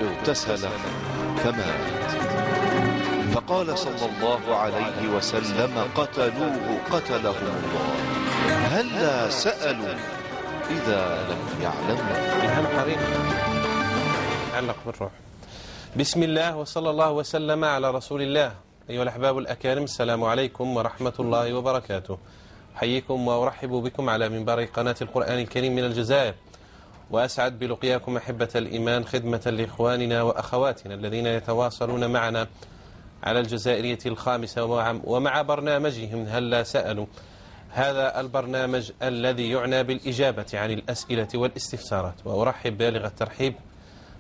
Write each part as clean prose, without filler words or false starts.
اغتسل فمات. فقال صلى الله عليه وسلم: قتلوه قتلهم الله، هلا سألوا إذا لم يعلموا. الهم حريق يتعلق بالروح. بسم الله وصلى الله وسلم على رسول الله. أيها الأحباب الأكارم، السلام عليكم ورحمة الله وبركاته. أحييكم وأرحب بكم على منبر قناة القرآن الكريم من الجزائر، وأسعد بلقياكم أحبة الإيمان خدمة لإخواننا وأخواتنا الذين يتواصلون معنا على الجزائرية الخامسة ومع برنامجهم هلا سألوا، هذا البرنامج الذي يعنى بالإجابة عن الأسئلة والاستفسارات. وأرحب بالغ الترحيب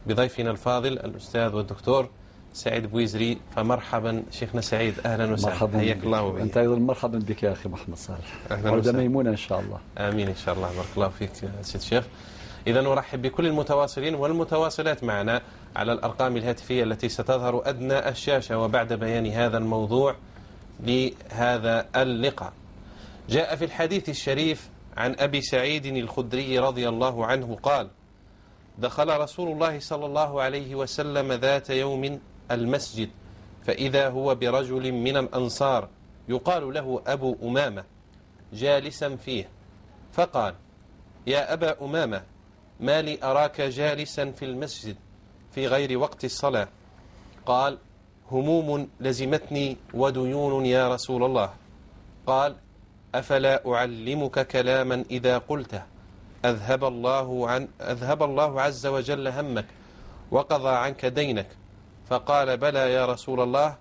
بضيفنا الفاضل الأستاذ والدكتور سعيد بويزري. فمرحبا شيخنا سعيد، أهلا وسهلا، مرحبا. حياك الله وبيك. أنت أيضا مرحبا بك يا أخي محمد صالح، عودة ميمونة إن شاء الله. آمين إن شاء الله، بارك الله فيك سيد الشيخ. إذا نرحب بكل المتواصلين والمتواصلات معنا على الأرقام الهاتفية التي ستظهر أدنى الشاشة وبعد بيان هذا الموضوع لهذا اللقاء. جاء في الحديث الشريف عن أبي سعيد الخدري رضي الله عنه قال: دخل رسول الله صلى الله عليه وسلم ذات يوم المسجد، فإذا هو برجل من الأنصار يقال له أبو أمامة جالسا فيه، فقال: يا أبا أمامة، ما لي أراك جالسا في المسجد في غير وقت الصلاة؟ قال: هموم لزمتني وديون يا رسول الله. قال: أفلا أعلمك كلاما إذا قلته أذهب الله عز وجل همك وقضى عنك دينك؟ فقال: بلى يا رسول الله.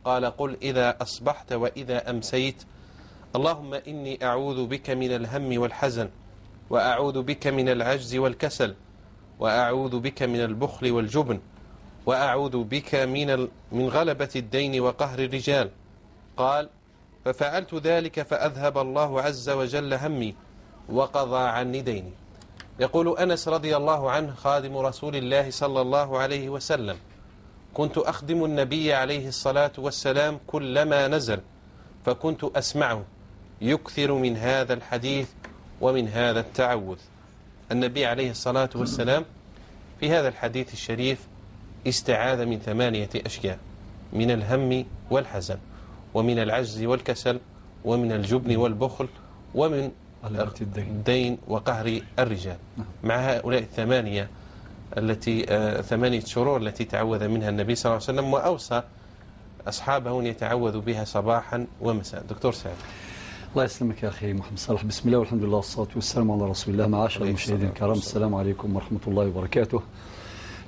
قال: قل إذا أصبحت وإذا أمسيت: اللهم إني أعوذ بك من الهم والحزن، وأعوذ بك من العجز والكسل، وأعوذ بك من البخل والجبن، وأعوذ بك من غلبة الدين وقهر الرجال. قال: ففعلت ذلك فأذهب الله عز وجل همي وقضى عني ديني. يقول أنس رضي الله عنه خادم رسول الله صلى الله عليه وسلم: كنت أخدم النبي عليه الصلاة والسلام كلما نزل، فكنت أسمعه يكثر من هذا الحديث ومن هذا التعوذ. النبي عليه الصلاة والسلام في هذا الحديث الشريف استعاذ من 8 أشياء: من الهم والحزن، ومن العجز والكسل، ومن الجبن والبخل، ومن الدين وقهر الرجال. مع هؤلاء الثمانية التي 8 شرور التي تعوذ منها النبي صلى الله عليه وسلم، وأوصى أصحابه أن يتعوذوا بها صباحا ومساء. دكتور سعيد. الله يسلمك يا أخي محمد صالح. بسم الله والحمد لله والصلاة والسلام على رسول الله. معاشر المشاهدين الكرام، السلام عليكم ورحمة الله وبركاته.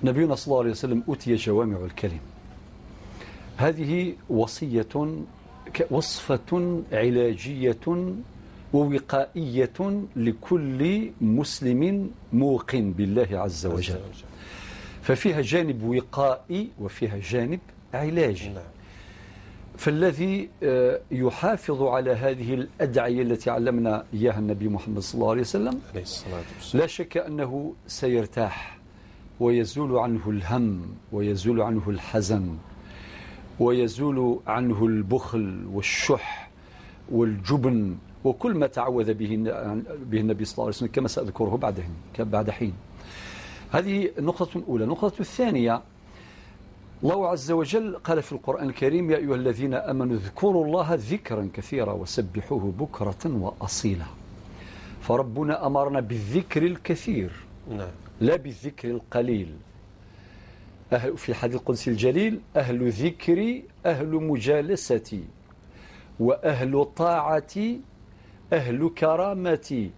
نبينا صلى الله عليه وسلم أوتي جوامع الكلم. هذه وصية، وصفة علاجية ووقائية لكل مسلم موقن بالله عز وجل. ففيها جانب وقائي وفيها جانب علاجي. فالذي يحافظ على هذه الأدعية التي علمنا إياها النبي محمد صلى الله عليه وسلم لا شك أنه سيرتاح، ويزول عنه الهم، ويزول عنه الحزن، ويزول عنه البخل والشح والجبن، وكل ما تعوذ به النبي صلى الله عليه وسلم، كما سأذكره بعد حين. هذه النقطة الأولى. النقطة الثانية، الله عز وجل قال في القرآن الكريم: يا أيها الذين آمنوا اذكروا الله ذكرا كثيرا وسبحوه بكرة وأصيلا. فربنا أمرنا بالذكر الكثير، لا بالذكر القليل. في الحديث القدسي الجليل: أهل ذكري أهل مجالستي، وأهل طاعتي أهل كرامتي،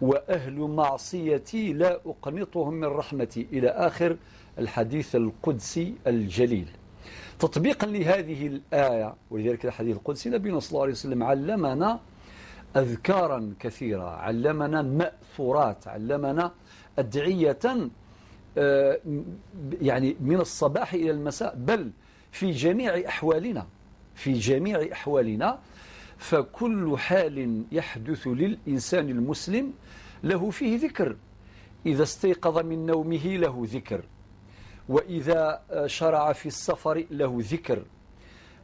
وأهل معصيتي لا أقنطهم من رحمتي، إلى آخر الحديث القدسي الجليل. تطبيقا لهذه الآية ولذلك الحديث القدسي، نبينا صلى الله عليه وسلم علمنا أذكارا كثيرة، علمنا مأثورات، علمنا أدعية يعني من الصباح إلى المساء، بل في جميع أحوالنا، في جميع أحوالنا. فكل حال يحدث للإنسان المسلم له فيه ذكر. إذا استيقظ من نومه له ذكر، وإذا شرع في السفر له ذكر،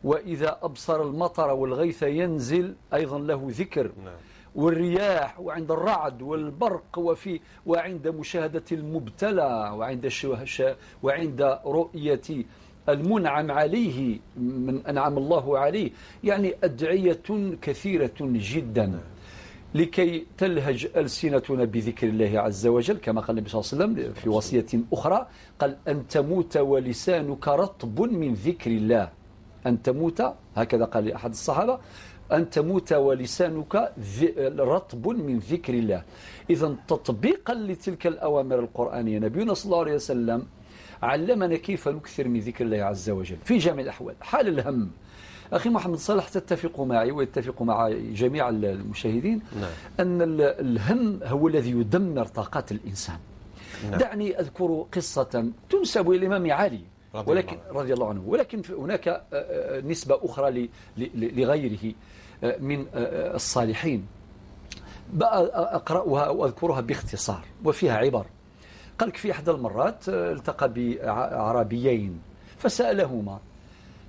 وإذا أبصر المطر والغيث ينزل أيضا له ذكر، والرياح وعند الرعد والبرق وعند مشاهدة المبتلى وعند رؤية المنعم عليه من أنعم الله عليه. يعني أدعية كثيرة جدا لكي تلهج ألسنتنا بذكر الله عز وجل، كما قال النبي صلى الله عليه وسلم في وصية أخرى، قال أن تموت ولسانك رطب من ذكر الله. أن تموت، هكذا قال لأحد الصحابة، أن تموت ولسانك رطب من ذكر الله. إذا تطبيقا لتلك الأوامر القرآنية، نبينا صلى الله عليه وسلم علمنا كيف نكثر من ذكر الله عز وجل في جميع الأحوال. حال الهم أخي محمد صالح تتفق معي ويتفق مع جميع المشاهدين، نعم، أن الهم هو الذي يدمر طاقات الإنسان. نعم. دعني أذكر قصة تنسب إلى الإمام علي ولكن رضي الله عنه، ولكن هناك نسبة أخرى لغيره من الصالحين، أقرأها أو أذكرها باختصار وفيها عبر. قال في إحدى المرات التقى بعربيين فسألهما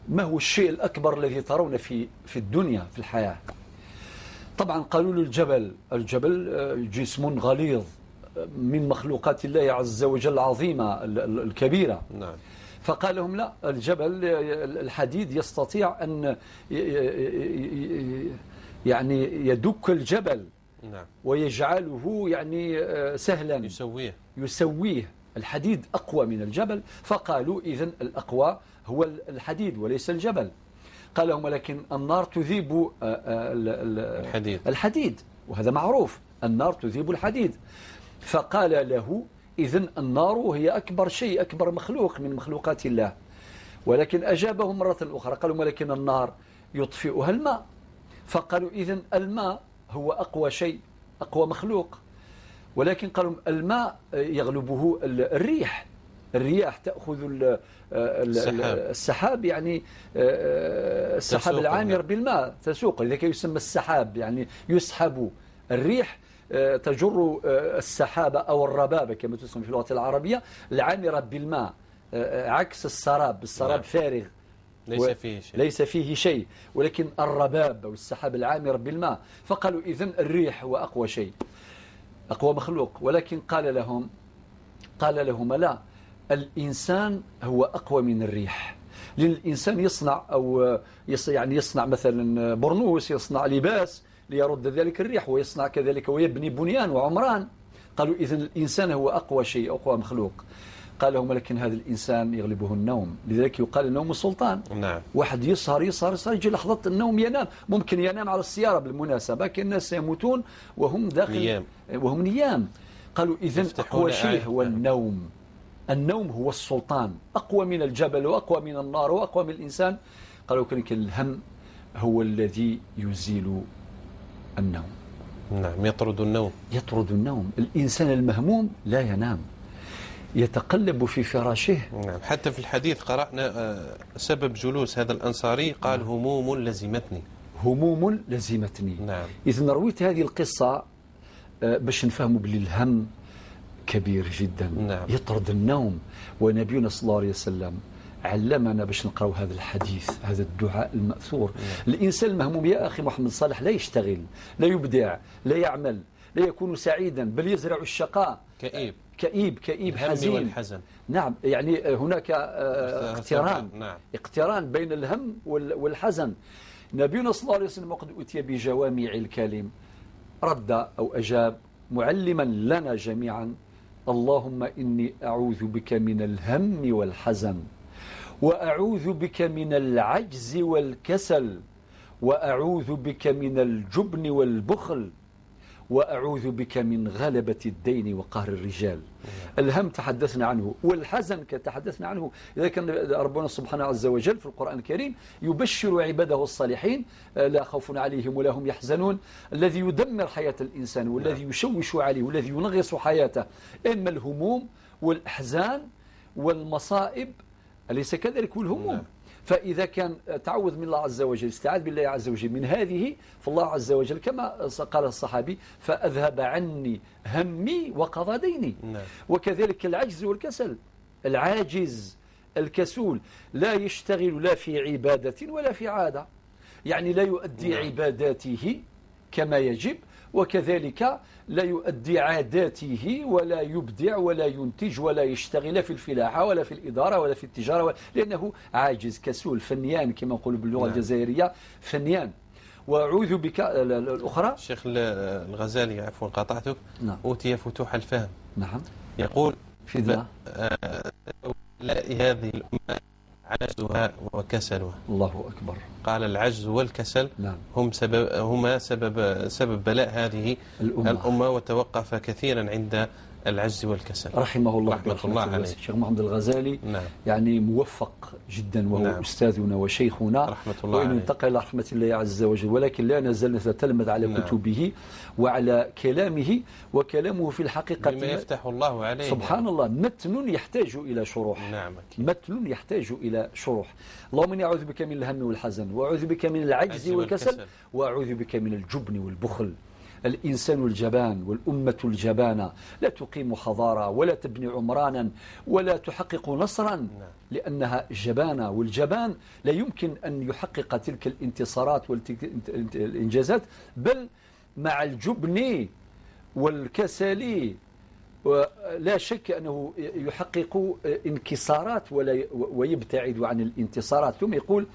ما هو الشيء الأكبر الذي ترون في الدنيا في الحياة؟ طبعا قالوا له الجبل. الجبل جسم غليظ من مخلوقات الله عز وجل العظيمة الكبيرة. نعم. فقال لهم لا، الجبل الحديد يستطيع أن يعني يدك الجبل، نعم، ويجعله يعني سهلا، يسويه. الحديد أقوى من الجبل. فقالوا إذن الأقوى هو الحديد وليس الجبل. قال لهم لكن النار تذيب الحديد، وهذا معروف، النار تذيب الحديد. فقال له إذن النار هي أكبر شيء، أكبر مخلوق من مخلوقات الله. ولكن أجابهم مرة أخرى، قالوا ولكن النار يطفئها الماء. فقالوا إذن الماء هو أقوى شيء، أقوى مخلوق. ولكن قالوا الماء يغلبه الريح، الرياح تأخذ السحاب، يعني السحاب العامر بالماء تسوق، لذلك يسمى السحاب، يعني يسحب الريح، تجر السحابة أو الربابة كما تسمى في اللغة العربية العامرة بالماء، عكس السراب. السراب فارغ ليس فيه شيء، ليس فيه شيء، ولكن الرباب أو السحاب العامر بالماء. فقالوا إذن الريح هو أقوى شيء، أقوى مخلوق. ولكن قال لهم لا، الإنسان هو أقوى من الريح. لأن الإنسان يصنع أو يعني يصنع مثلا برنوس، يصنع لباس ليرد ذلك الريح، ويصنع كذلك ويبني بنيان وعمران. قالوا إذن الإنسان هو أقوى شيء، أقوى مخلوق. قال لهم لكن هذا الإنسان يغلبه النوم، لذلك يقال النوم سلطان. نعم. واحد يسهر يسهر يسهر، يجي لحظة النوم ينام، ممكن ينام على السيارة بالمناسبة، كاين الناس يموتون وهم داخل نيام. وهم نيام. قالوا إذن أقوى شيء هو النوم. النوم هو السلطان، أقوى من الجبل وأقوى من النار وأقوى من الإنسان. قالوا كذلك الهم هو الذي يزيل النوم. نعم، يطرد النوم، يطرد النوم. الإنسان المهموم لا ينام، يتقلب في فراشه. نعم. حتى في الحديث قرأنا سبب جلوس هذا الأنصاري، قال هموم لزمتني، هموم لزمتني. نعم. إذن رويت هذه القصة باش نفهموا بلي الهم كبير جدا. نعم. يطرد النوم. ونبينا صلى الله عليه وسلم علمنا باش نقرأ هذا الحديث، هذا الدعاء المأثور. نعم. الإنسان المهموم يا أخي محمد صالح لا يشتغل، لا يبدع، لا يعمل، لا يكون سعيدا، بل يزرع الشقاء. كئيب كئيب كئيب حزين. والحزن. نعم، يعني هناك اقتران. نعم. اقتران بين الهم والحزن. نبينا صلى الله عليه وسلم وقد أتي بجوامع الكلم، رد أو أجاب معلما لنا جميعا: اللهم إني أعوذ بك من الهم والحزن، وأعوذ بك من العجز والكسل، وأعوذ بك من الجبن والبخل، وأعوذ بك من غلبة الدين وقهر الرجال. الهم تحدثنا عنه، والحزن تحدثنا عنه. إذا كان ربنا سبحانه عز وجل في القرآن الكريم يبشر عباده الصالحين لا خوف عليهم ولا هم يحزنون، الذي يدمر حياة الإنسان والذي يشوش عليه والذي ينغص حياته إما الهموم والأحزان والمصائب، أليس كذلك؟ والهموم. فإذا كان تعوذ من الله عز وجل، استعاذ بالله عز وجل من هذه، فالله عز وجل كما قال الصحابي: فأذهب عني همي وقضى ديني. نعم. وكذلك العجز والكسل، العاجز الكسول لا يشتغل لا في عبادة ولا في عادة، يعني لا يؤدي نعم. عباداته كما يجب وكذلك لا يؤدي عاداته ولا يبدع ولا ينتج ولا يشتغل في الفلاحة ولا في الإدارة ولا في التجارة، لأنه عاجز كسول فنيان كما نقول باللغة الجزائرية فنيان. وأعوذ بك الأخرى. الشيخ الغزالي، عفوا قاطعتك، نعم. أوتي فتوح الفهم. نعم. يقول في ذا هذه الأمة عجزها وكسلها. الله أكبر. قال العجز والكسل، نعم، هم سبب، هما سبب بلاء هذه الأمة، وتوقف كثيرا عند العجز والكسل. رحمه الله، رحمة الله عليه الشيخ محمد الغزالي. نعم. يعني موفق جدا، وهو نعم. أستاذنا وشيخنا، رحمة الله وإن عليه. انتقل إلى رحمة الله عز وجل، ولكن لا نزال نتلمذ على نعم. كتبه وعلى كلامه، وكلامه في الحقيقة بما يفتح الله عليه. سبحان الله، متن يحتاج إلى شروح. نعم. متن يحتاج إلى شروح. اللهم إني أعوذ بك من الهم والحزن، وأعوذ بك من العجز والكسل، وأعوذ بك من الجبن والبخل. الإنسان الجبان والأمة الجبانة لا تقيم حضارة ولا تبني عمرانا ولا تحقق نصرا، لأنها جبانة، والجبان لا يمكن أن يحقق تلك الانتصارات والإنجازات، بل مع الجبن والكسل لا شك أنه يحقق انكسارات ويبتعد عن الانتصارات. ثم يقول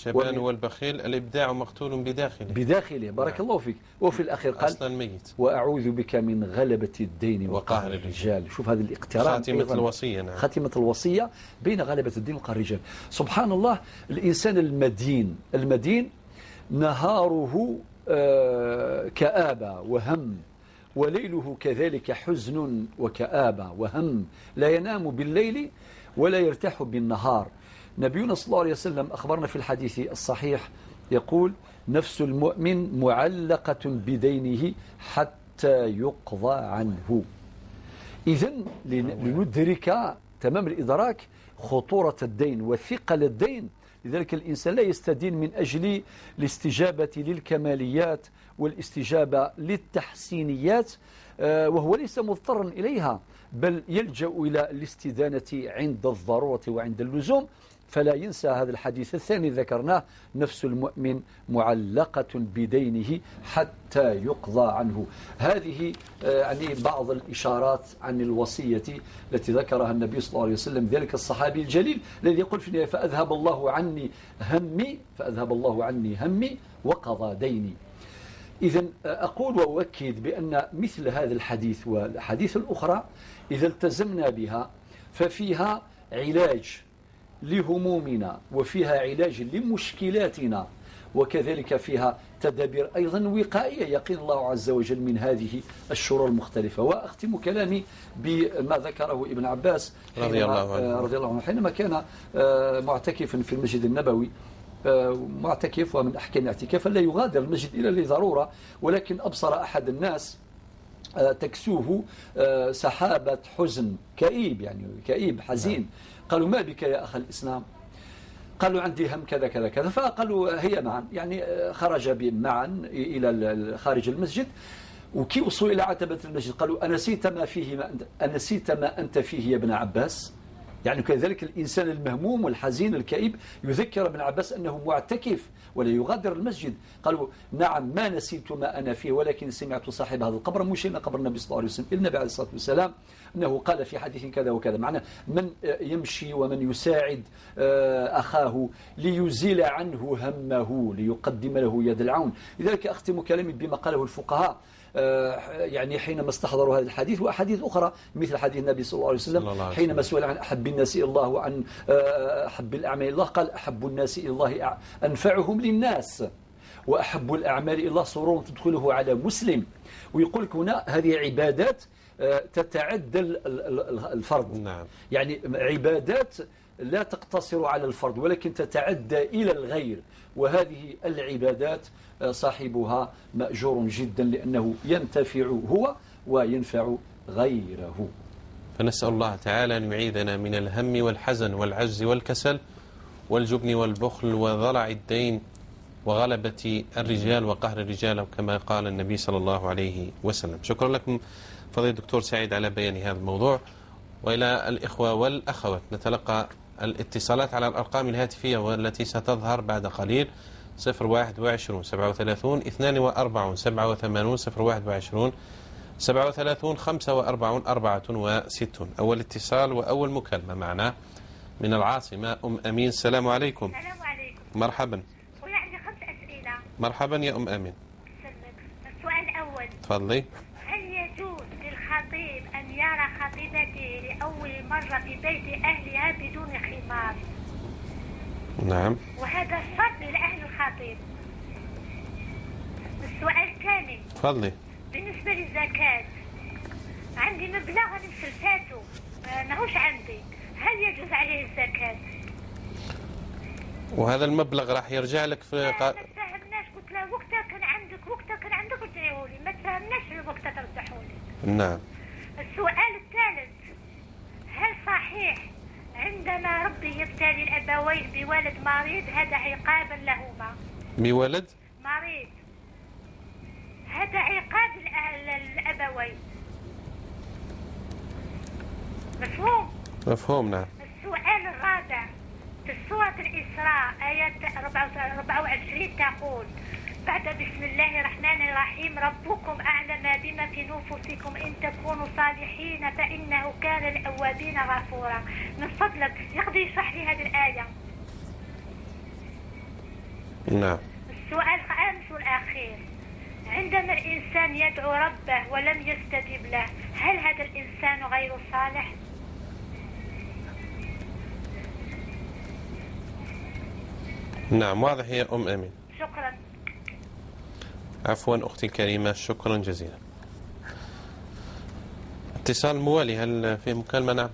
جبان والبخيل الإبداع مقتول بداخله. بداخله، بارك نعم. الله فيك. وفي الأخير قال أصلا ميت، وأعوذ بك من غلبة الدين وقهر الرجال. شوف هذا الاقتران، خاتمة الوصية. نعم. خاتمة الوصية بين غلبة الدين وقهر الرجال. سبحان الله، الإنسان المدين، المدين نهاره كآبة وهم، وليله كذلك حزن وكآبة وهم، لا ينام بالليل ولا يرتاح بالنهار. نبينا صلى الله عليه وسلم أخبرنا في الحديث الصحيح يقول نفس المؤمن معلقة بدينه حتى يقضى عنه. إذن لندرك تمام الإدراك خطورة الدين وثقل الدين. لذلك الإنسان لا يستدين من أجل الاستجابة للكماليات والاستجابة للتحسينيات، وهو ليس مضطرا إليها، بل يلجأ إلى الاستدانة عند الضرورة وعند اللزوم. فلا ينسى هذا الحديث الثاني ذكرناه، نفس المؤمن معلقة بدينه حتى يقضى عنه. هذه يعني بعض الإشارات عن الوصية التي ذكرها النبي صلى الله عليه وسلم، ذلك الصحابي الجليل الذي يقول في النهاية فأذهب الله عني همي، فأذهب الله عني همي وقضى ديني. إذن أقول وأؤكد بأن مثل هذا الحديث والأحاديث الأخرى إذا التزمنا بها ففيها علاج لهمومنا، وفيها علاج لمشكلاتنا، وكذلك فيها تدابير أيضا وقائية يقين الله عز وجل من هذه الشرور المختلفة. وأختم كلامي بما ذكره ابن عباس رضي الله عنه حينما كان معتكفا في المسجد النبوي، معتكف ومن أحكام الاعتكاف لا يغادر المسجد إلا لضرورة، ولكن أبصر أحد الناس تكسوه سحابة حزن كئيب، يعني كئيب حزين. قالوا ما بك يا أخ الإسلام؟ قالوا عندي هم كذا كذا كذا. فقالوا هي معا، يعني خرج بهم معا إلى خارج المسجد، وكي وصلوا إلى عتبة المسجد قالوا أنسيت ما فيه ما أنت، أنسيت ما أنت فيه يا ابن عباس؟ يعني كذلك الإنسان المهموم والحزين الكئيب يذكر ابن عباس أنه معتكف ولا يغادر المسجد. قالوا نعم ما نسيت ما أنا فيه، ولكن سمعت صاحب هذا القبر، مشينا قبر النبي صلى الله عليه وسلم، النبي عليه الصلاة والسلام أنه قال في حديث كذا وكذا. معناه من يمشي ومن يساعد أخاه ليزيل عنه همه، ليقدم له يد العون. لذلك أختم كلامي بما قاله الفقهاء، يعني حينما استحضروا هذا الحديث وأحاديث أخرى مثل حديث النبي صلى الله عليه وسلم حينما سئل عن أحب الناس إلى الله وعن أحب الأعمال إلى الله، قال أحب الناس إلى الله أنفعهم للناس، وأحب الأعمال إلى الله سرور تدخله على مسلم. ويقول لك هنا هذه عبادات تتعدى الفرد. نعم. يعني عبادات لا تقتصر على الفرد ولكن تتعدى إلى الغير، وهذه العبادات صاحبها مأجور جدا لأنه ينتفع هو وينفع غيره. فنسأل الله تعالى أن يعيذنا من الهم والحزن والعجز والكسل والجبن والبخل وضلع الدين وغلبة الرجال وقهر الرجال كما قال النبي صلى الله عليه وسلم. شكرا لكم فضيلة الدكتور سعيد على بيان هذا الموضوع. وإلى الإخوة والأخوات نتلقى الاتصالات على الأرقام الهاتفية والتي ستظهر بعد قليل 021 37 42 87 021 37 45 64. أول اتصال وأول مكالمة معنا من العاصمة أم أمين. السلام عليكم. السلام عليكم. مرحبا. خويا عندي 5 أسئلة. مرحبا يا أم أمين. السؤال الأول. تفضلي. هل يجوز للخطيب أن يرى خطيبته لأول مرة في بيت أهلها بدون خمار؟ نعم. وهذا الشرط لأهل الخطيب. السؤال الثاني. تفضلي. بالنسبة للزكاة، عندي مبلغ أنا مسلفاته ماهوش عندي، هل يجوز عليه الزكاة؟ وهذا المبلغ راح يرجع لك في ما تفهمناش، قلت له وقتها كان عندك، وقتها كان عندك رجعيهولي، ما تفهمناش وقتها ترجعهولي. نعم. السؤال الثالث، هل صحيح عندما ربي يبتلي الأبوين بولد مريض هذا عقابا لهما؟ بولد مريض هذا عقاب للأبوين. مفهوم؟ مفهوم نعم. السؤال الرابع، في سورة الإسراء آية 24 تقول بعد بسم الله الرحمن الرحيم ربكم أعلم بما في نفوسكم إن تكونوا صالحين فإنه كان للأوابين غفورا. من فضلك يقدر يشرح لي هذه الآية؟ نعم. السؤال الخامس والأخير، عندما الإنسان يدعو ربه ولم يستجب له هل هذا الإنسان غير صالح؟ نعم واضح يا أم أمين. شكرا. عفوا أختي الكريمة، شكرا جزيلا. اتصال موالي، هل في مكالمة؟ نعم.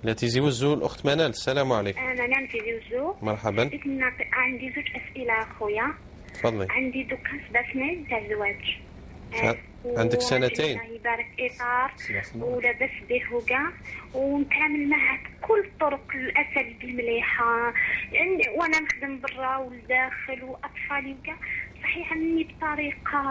التي وزو الأخت منال. السلام عليكم. أنا نعم تيزي وزو. مرحبا. عندي 2 أسئلة أخويا. تفضلي. عندي دوكا 7 سنين تاع الزواج. عندك سنتين. الله يبارك إطار ولاباس به وكاع، ونتعامل معاه بكل الطرق الأساليب المليحة، يعني وأنا نخدم برا والداخل وأطفالي وكاع. صحيح عني بطريقة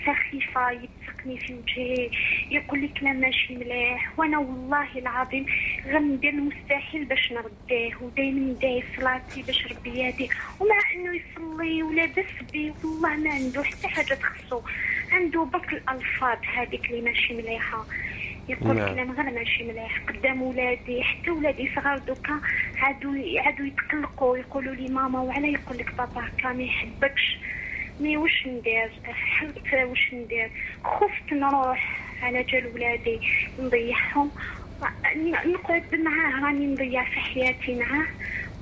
سخيفة، يتسقني في وجهي، يقول لي كلام ماشي مليح، وأنا والله العظيم غندير المستحيل باش نرديه، ودايما ندعي صلاتي باش ربي يهديه، ومع أنه يصلي ولاباس بيه والله ما عنده حتى حاجة تخصو، عنده برك الألفاظ هذيك اللي ماشي مليحة، يقول نعم. كلام غير ماشي مليح قدام ولادي، حتى ولادي صغار دوكا عادو يتقلقوا، يقولوا لي ماما وعلى يقول لك بابا هكا ما يحبكش. mais واش ندير؟ حرت واش ندير، خفت نروح على جال ولادي نضيعهم، نقعد معاه راني نضيع في حياتي معاه.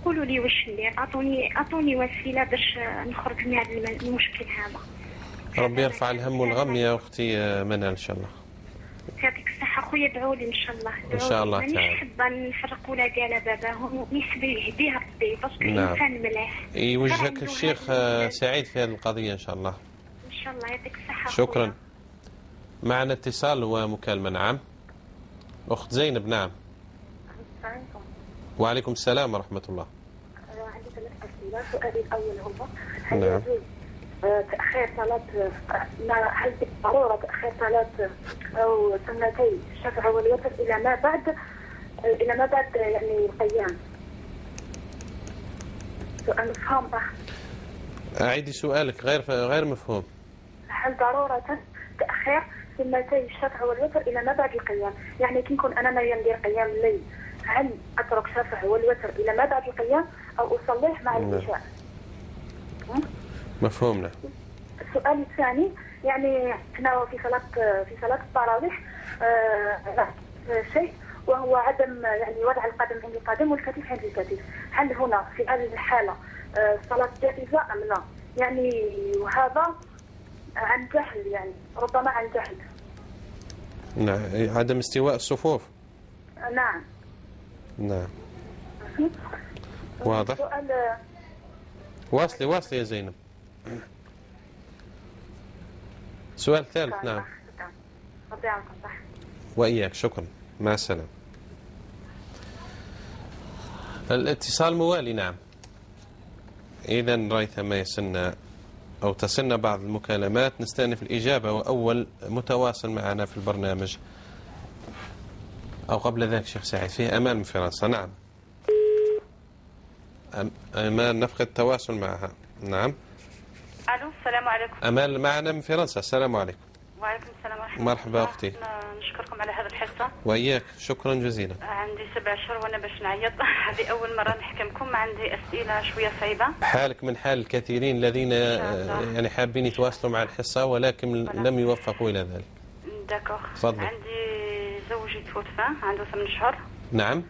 قولوا لي واش ندير، اعطوني وسيلة باش نخرج من هذا المشكل هذا. ربي يرفع الهم والغم يا اختي منال ان شاء الله. يعطيك الصحة خويا، ادعوا لي ان شاء الله. ان شاء الله تعالى. مانيش حابة نفرق ولادي على باباهم، يحب يهديه ربي parce que الانسان مليح. يوجهك الشيخ سعيد في هذه القضية ان شاء الله. ان شاء الله يعطيك الصحة. شكرا. خويا. معنا اتصال ومكالمة. نعم. أخت زينب. نعم. السلام عليكم. وعليكم السلام ورحمة الله. عندي 3 أسئلة. سؤالي الأول هو هل يجوز تأخير صلاة، هل بالضرورة تأخير صلاة أو سنتي الشفع والوتر إلى ما بعد يعني القيام؟ سؤال مفهوم صح؟ أعيدي سؤالك غير مفهوم. هل ضرورة تأخير سنتي الشفع والوتر إلى ما بعد القيام؟ يعني كي نكون أنا ناوية ندير قيام الليل، هل أترك شفع والوتر إلى ما بعد القيام أو أصلية مع العشاء؟ مفهوم. السؤال الثاني، يعني احنا في صلاة التراويح شيء وهو عدم يعني وضع القدم عند القدم والكتف عند الكتف، هل هنا في هذه الحالة الصلاة جائزة أم لا؟ يعني وهذا عن جهل، يعني ربما عن جهل. نعم، عدم استواء الصفوف. نعم. نعم. واضح. واصلي واصلي يا زينب. سؤال ثالث. نعم. وإياك، شكرا، مع السلامة. الاتصال موالي. نعم. إذا ريثما يسن أو تصلنا بعض المكالمات نستأنف الإجابة، وأول متواصل معنا في البرنامج أو قبل ذلك شيخ سعيد فيه أمان من فرنسا. نعم. أمان، نفقد التواصل معها. نعم. الو، السلام عليكم. امال معنا من فرنسا، السلام عليكم. وعليكم السلام ورحمة الله. مرحبا اختي. نشكركم على هذه الحصة. وإياك، شكرا جزيلا. عندي 7 شهور وانا باش نعيط، هذه اول مرة نحكمكم، عندي اسئلة شوية صعيبة. حالك من حال الكثيرين الذين يعني حابين يتواصلوا مع الحصة ولكن لم يوفقوا الى ذلك. d'accord. تفضل. عندي زوجي توفى عنده 8 شهور. نعم.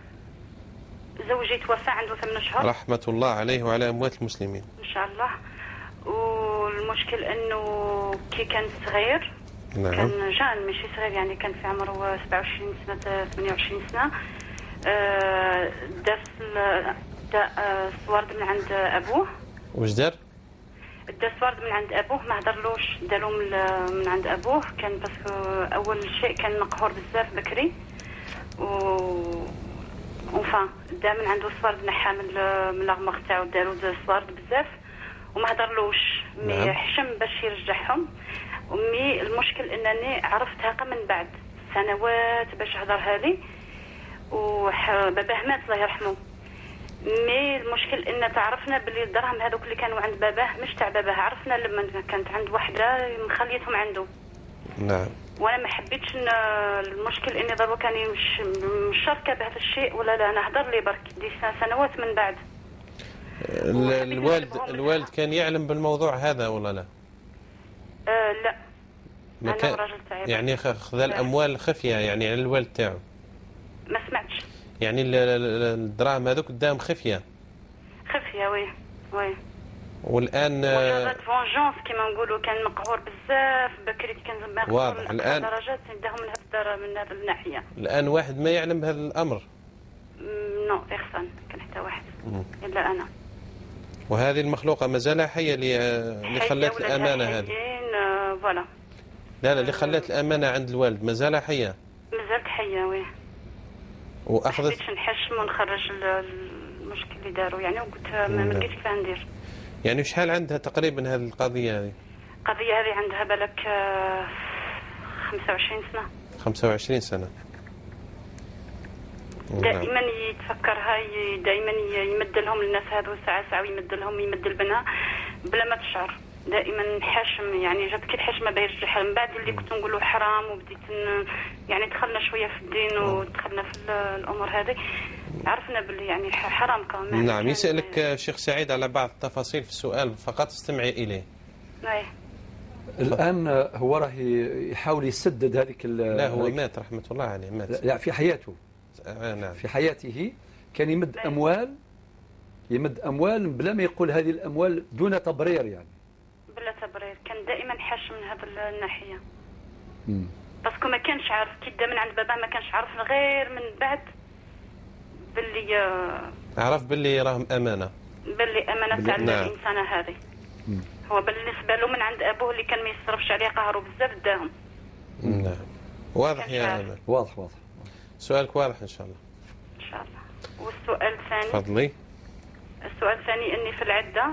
زوجي توفى عنده 8 شهور. رحمه الله عليه وعلى اموات المسلمين. ان شاء الله. والمشكل انه كي كان صغير، نعم، كان jeune ماشي صغير، يعني كان في عمره 27 سنة 28 سنة، دا الصوارد من عند ابوه. واش دار؟ دا الصوارد من عند ابوه، ما هدرلوش، دارو من عند ابوه. كان parce que اول شيء كان مقهور بزاف بكري، و enfin دا من عنده الصوارد، نحا من l'armoire تاعو، دارو الصوارد بزاف وما هدرلوش. mais حشم باش يرجعهم. mais المشكل انني عرفتها من بعد سنوات باش هضرها لي، وباباه مات الله يرحمه. mais المشكل ان تعرفنا باللي الدراهم هذوك اللي كانوا عند باباه مش تاع باباه، عرفنا لما كانت عند وحده مخليتهم عنده. نعم. وانا ما حبيتش. المشكل اني ضروري كان مش مشاركة بهذا الشيء ولا لا، انا هضر لي برك des سنوات من بعد. الوالد كان يعلم بالموضوع هذا ولا لا؟ لا. ما كان يعني خذا الاموال خفيه يعني على الوالد تاعو. ما سمعتش. يعني الدراهم هذوك قدام خفيه. خفيه oui oui. والان مجرد vengeance كيما نقولوا، كان مقهور بزاف بكري، كان مقهور. واضح الان درجات داهم من هذا الناحية. الان واحد ما يعلم بهذا الامر؟ non، personne، كان حتى واحد الا انا. وهذه المخلوقه مازالها حيه اللي خلت الامانة هذه؟ voilà. لا لا، اللي خلت الامانة عند الوالد مازالها حيه؟ مازالت حيه oui. واخذت. ما نحشم ونخرج المشكل اللي داروا يعني، وقلت ما لقيتش كيف ندير. يعني شحال عندها تقريبا هذه القضية هذه؟ القضية هذه عندها بالك 25 سنة. 25 سنة. دائما يتفكرها، دائما يمد لهم الناس هذو ساعة ساعة، ويمد لهم، يمد البناء بلا ما تشعر. دائما حاشم، يعني جات كي الحشمة باش من بعد اللي كنت نقولوا حرام، وبديت يعني دخلنا شوية في الدين ودخلنا في الامور هذه، عرفنا باللي يعني حرام كمان. نعم. يسألك الشيخ سعيد على بعض التفاصيل في السؤال، فقط استمعي اليه. نعم. الان هو راه يحاول يسدد هذيك. لا، هو مات رحمه الله عليه، مات. لا، في حياته. نعم. في حياته كان يمد اموال، يمد اموال بلا ما يقول هذه الاموال، دون تبرير يعني. بلا تبرير، كان دائما حاشم من هذه الناحية. parce que ما كانش عارف كي دا من عند بابا، ما كانش عارف غير من بعد باللي عرف باللي راهم امانه. باللي امانه تاع الانسانة هذه. هو بالنسبة له من عند ابوه اللي كان ما يصرفش عليه، قهره بزاف داهم. نعم، واضح يا امل. واضح واضح. سؤالك واضح ان شاء الله. ان شاء الله. والسؤال الثاني. تفضلي. السؤال الثاني، اني في العدة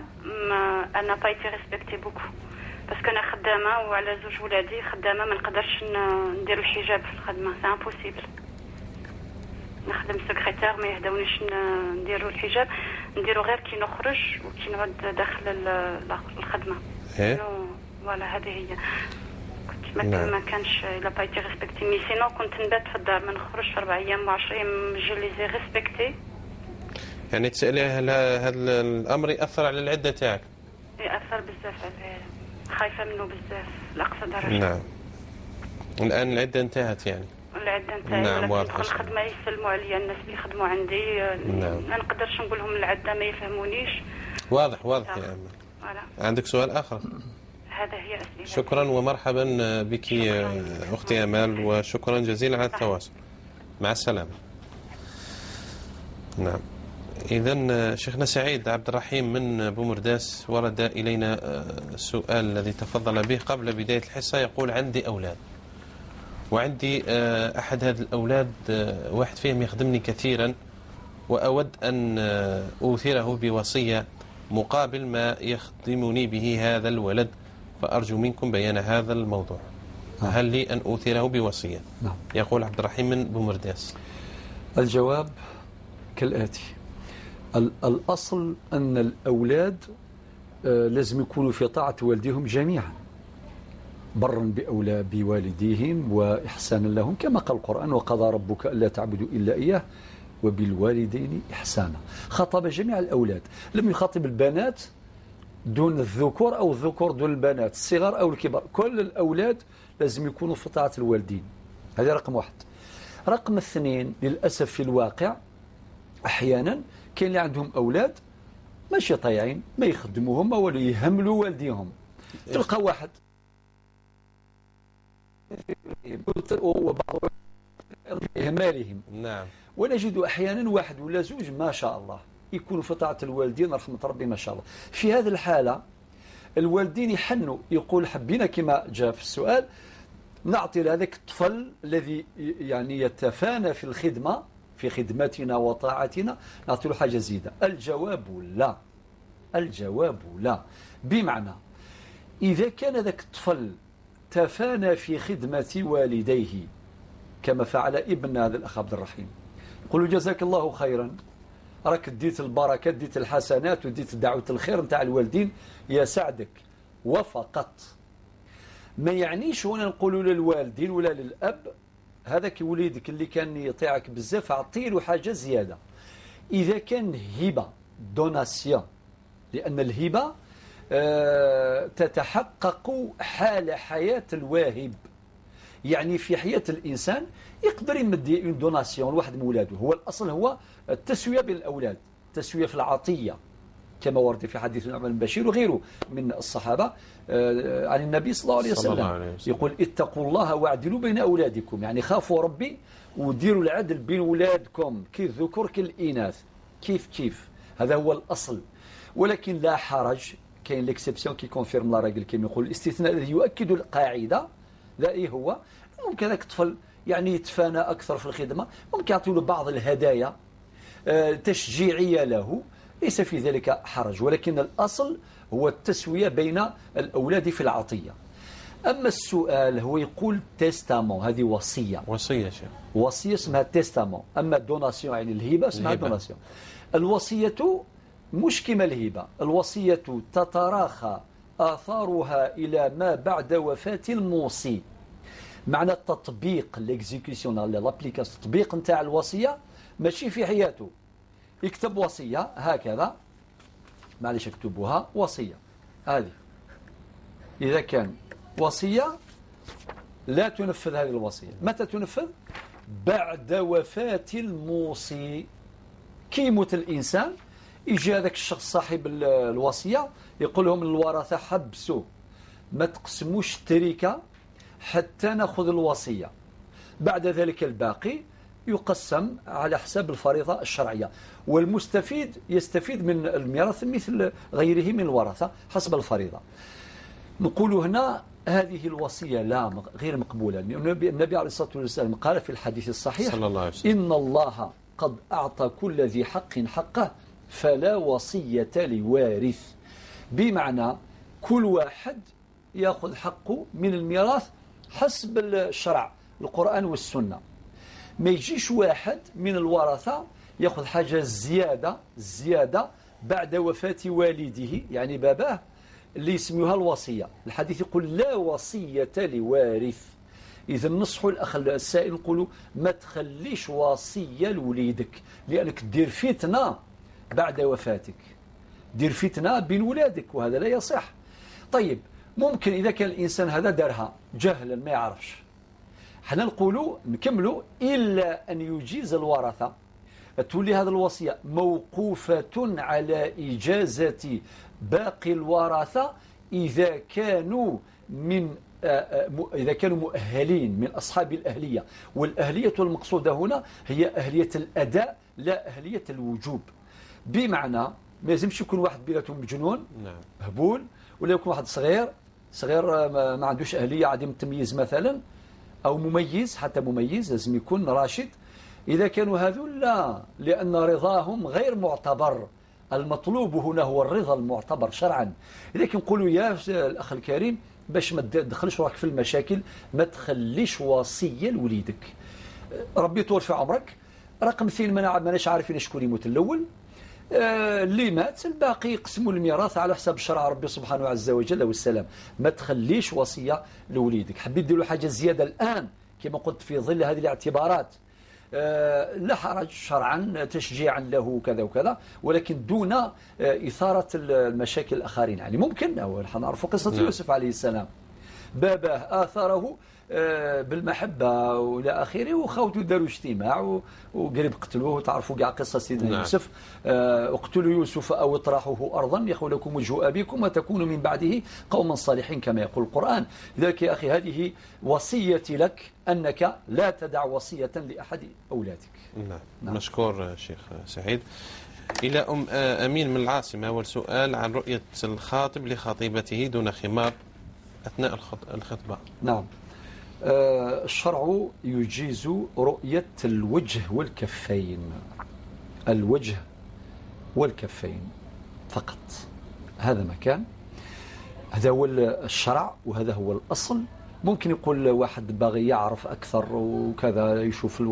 ما انا pas été respectée beaucoup، parce que انا خدامه وعلى زوج ولادي خدامه، ما نقدرش ندير الحجاب في الخدمه، c'est impossible. نخدم سكرتير، ما يهدونيش نديرو الحجاب، نديرو غير كي نخرج وكي نعود داخل الخدمه. voilà، هذه هي. كنت ما, نعم. ما كانش il a pas été respecté، mais sinon كنت نبات في الدار، ما نخرجش 4 ايام و10 ايام، je les ai respectés. يعني تسالي هل هذا الامر ياثر على العدة تاعك؟ ياثر بزاف، خايفة منه بزاف لاقصى درجه. نعم، الان العدة انتهت يعني. العدة انتهت. نعم، واضح. الخدمة يسلموا عليا الناس اللي يخدموا عندي. ما نقدرش نقول لهم العده، ما يفهمونيش. واضح واضح يا امل. عندك سؤال اخر؟ هذا هي أسئلة. شكرا ومرحبا بك اختي امال، وشكرا جزيلا على التواصل، مع السلامه. نعم، إذا شيخنا سعيد عبد الرحيم من بومرداس، ورد إلينا السؤال الذي تفضل به قبل بداية الحصة، يقول: عندي أولاد وعندي أحد هذه الأولاد، واحد فيهم يخدمني كثيرا، وأود أن أوثره بوصية مقابل ما يخدمني به هذا الولد، فأرجو منكم بيان هذا الموضوع. هل لي أن أوثره بوصية؟ نعم. يقول عبد الرحيم من بومرداس. الجواب كالآتي: الأصل أن الأولاد لازم يكونوا في طاعة والديهم جميعا، برا بأولى بوالديهم وإحسانا لهم، كما قال القرآن: وقضى ربك ألا تعبدوا إلا إياه وبالوالدين إحسانا. خاطب جميع الأولاد، لم يخاطب البنات دون الذكور أو الذكور دون البنات، الصغار أو الكبار، كل الأولاد لازم يكونوا في طاعة الوالدين. هذا رقم واحد. رقم اثنين، للأسف في الواقع أحيانا كاين اللي عندهم أولاد ماشي طايعين، ما يخدموهم ولا يهملوا والديهم. تلقى واحد وبعض إهمالهم. نعم. ونجد أحيانا واحد ولا زوج ما شاء الله يكونوا في طاعة الوالدين رحمة ربي ما شاء الله. في هذه الحالة الوالدين يحنوا، يقول حبينا كما جاء في السؤال نعطي لهذاك الطفل الذي يعني يتفانى في الخدمة، في خدمتنا وطاعتنا، نعطي له حاجة زيادة. الجواب لا، الجواب لا. بمعنى إذا كان ذاك الطفل تفانى في خدمة والديه كما فعل ابن هذا الأخ عبد الرحيم، يقول جزاك الله خيرا، راك ديت البركة، ديت الحسنات، وديت دعوة الخير نتاع الوالدين، يا سعدك وفقط. ما يعنيش هنا نقولوا للوالدين ولا للأب هذاك وليدك اللي كان يطيعك بزاف اعطي له حاجة زيادة. إذا كان هبة donation، لأن الهبة تتحقق حال حياة الواهب، يعني في حياة الإنسان يقدر يمد une donation لواحد من ولاده. هو الأصل هو التسوية بين الأولاد، التسوية في العطية كما ورد في حديث النعمان بن بشير وغيره من الصحابة عن النبي صلى الله عليه وسلم، يقول اتقوا الله واعدلوا بين أولادكم، يعني خافوا ربي وديروا العدل بين أولادكم، كي الذكور كي الإناث، كيف كيف، هذا هو الأصل. ولكن لا حرج، كاين l'exception qui confirme la règle، كما يقول الاستثناء الذي يؤكد القاعدة. لا إيه هو ممكن هذاك الطفل يعني يتفانى أكثر في الخدمة، ممكن يعطي له بعض الهدايا تشجيعية له، ليس في ذلك حرج، ولكن الأصل هو التسوية بين الأولاد في العطية. أما السؤال هو يقول testament، هذه وصية، وصية شيخ، وصية اسمها testament. أما donation يعني الهبة اسمها donation. الوصية مش كما الهبة، الوصية تتراخى آثارها إلى ما بعد وفاة الموصي. معنى التطبيق l'exécution l'application، التطبيق نتاع الوصية ماشي في حياته. يكتب وصية هكذا، معليش اكتبوها وصية هذه، إذا كان وصية لا تنفذ هذه الوصية. متى تنفذ؟ بعد وفاة الموصي. كي يموت الإنسان يجي هذاك الشخص صاحب الوصية يقول لهم الورثة حبسوا، ما تقسموش التركة حتى ناخذ الوصية. بعد ذلك الباقي يقسم على حساب الفريضة الشرعية، والمستفيد يستفيد من الميراث مثل غيره من الورثة حسب الفريضة. نقول هنا هذه الوصية لا، غير مقبولة. النبي عليه الصلاة والسلام قال في الحديث الصحيح: صلى الله عليه وسلم، إن الله قد أعطى كل ذي حق حقه فلا وصية لوارث. بمعنى كل واحد يأخذ حقه من الميراث حسب الشرع، القرآن والسنة. ما يجيش واحد من الورثة يأخذ حاجة زيادة بعد وفاة والده، يعني باباه، اللي يسميوها الوصية. الحديث يقول لا وصية لوارث. إذا نصحوا الأخ السائل نقولوا ما تخليش وصية لوليدك، لأنك دير فتنة بعد وفاتك، دير فتنة بين ولادك، وهذا لا يصح. طيب ممكن إذا كان الإنسان هذا دارها جهلا ما يعرفش، حنا نقولوا نكملوا إلا أن يجيز الورثة، تولي هذه الوصية موقوفة على إجازة باقي الورثة إذا كانوا من إذا كانوا مؤهلين من أصحاب الأهلية. والأهلية المقصودة هنا هي أهلية الأداء لا أهلية الوجوب. بمعنى ما لازمش يكون واحد بيناتهم مجنون، نعم، هبول، ولا يكون واحد صغير ما عندوش أهلية، عديم التمييز مثلا، أو مميز، حتى مميز لازم يكون راشد. إذا كانوا هذول لا، لأن رضاهم غير معتبر. المطلوب هنا هو الرضا المعتبر شرعا. إذا كنقولوا يا الأخ الكريم باش ما تدخلش روحك في المشاكل، ما تخليش وصية لوليدك، ربي يطول في عمرك. رقم اثنين، ماناش عارفين شكون يموت الأول. اللي مات الباقي يقسموا الميراث على حساب شرع ربي سبحانه عز وجل والسلام. ما تخليش وصية لوليدك. حبيت ديروا حاجة زيادة الآن كما قلت في ظل هذه الاعتبارات، لا حرج شرعا تشجيعا له كذا وكذا، ولكن دون إثارة المشاكل الآخرين. يعني ممكن نحن نعرف قصة يوسف عليه السلام، باباه آثره بالمحبة وإلى آخره، وخوته داروا اجتماع وقريب قتلوه، وتعرفوا كاع قصة سيدنا يوسف. اقتلوا يوسف أو اطرحوه أرضا يخلو لكم وجه أبيكم وتكونوا من بعده قوما صالحين كما يقول القرآن. لذلك يا أخي هذه وصيتي لك، أنك لا تدع وصية لأحد أولادك. نعم. مشكور شيخ سعيد. إلى أم أمين من العاصمة، أول سؤال عن رؤية الخاطب لخطيبته دون خمار أثناء الخطبة. نعم. الشرع يجيز رؤية الوجه والكفين، الوجه والكفين فقط، هذا مكان، هذا هو الشرع وهذا هو الأصل. ممكن يقول واحد باغي يعرف أكثر وكذا، يشوف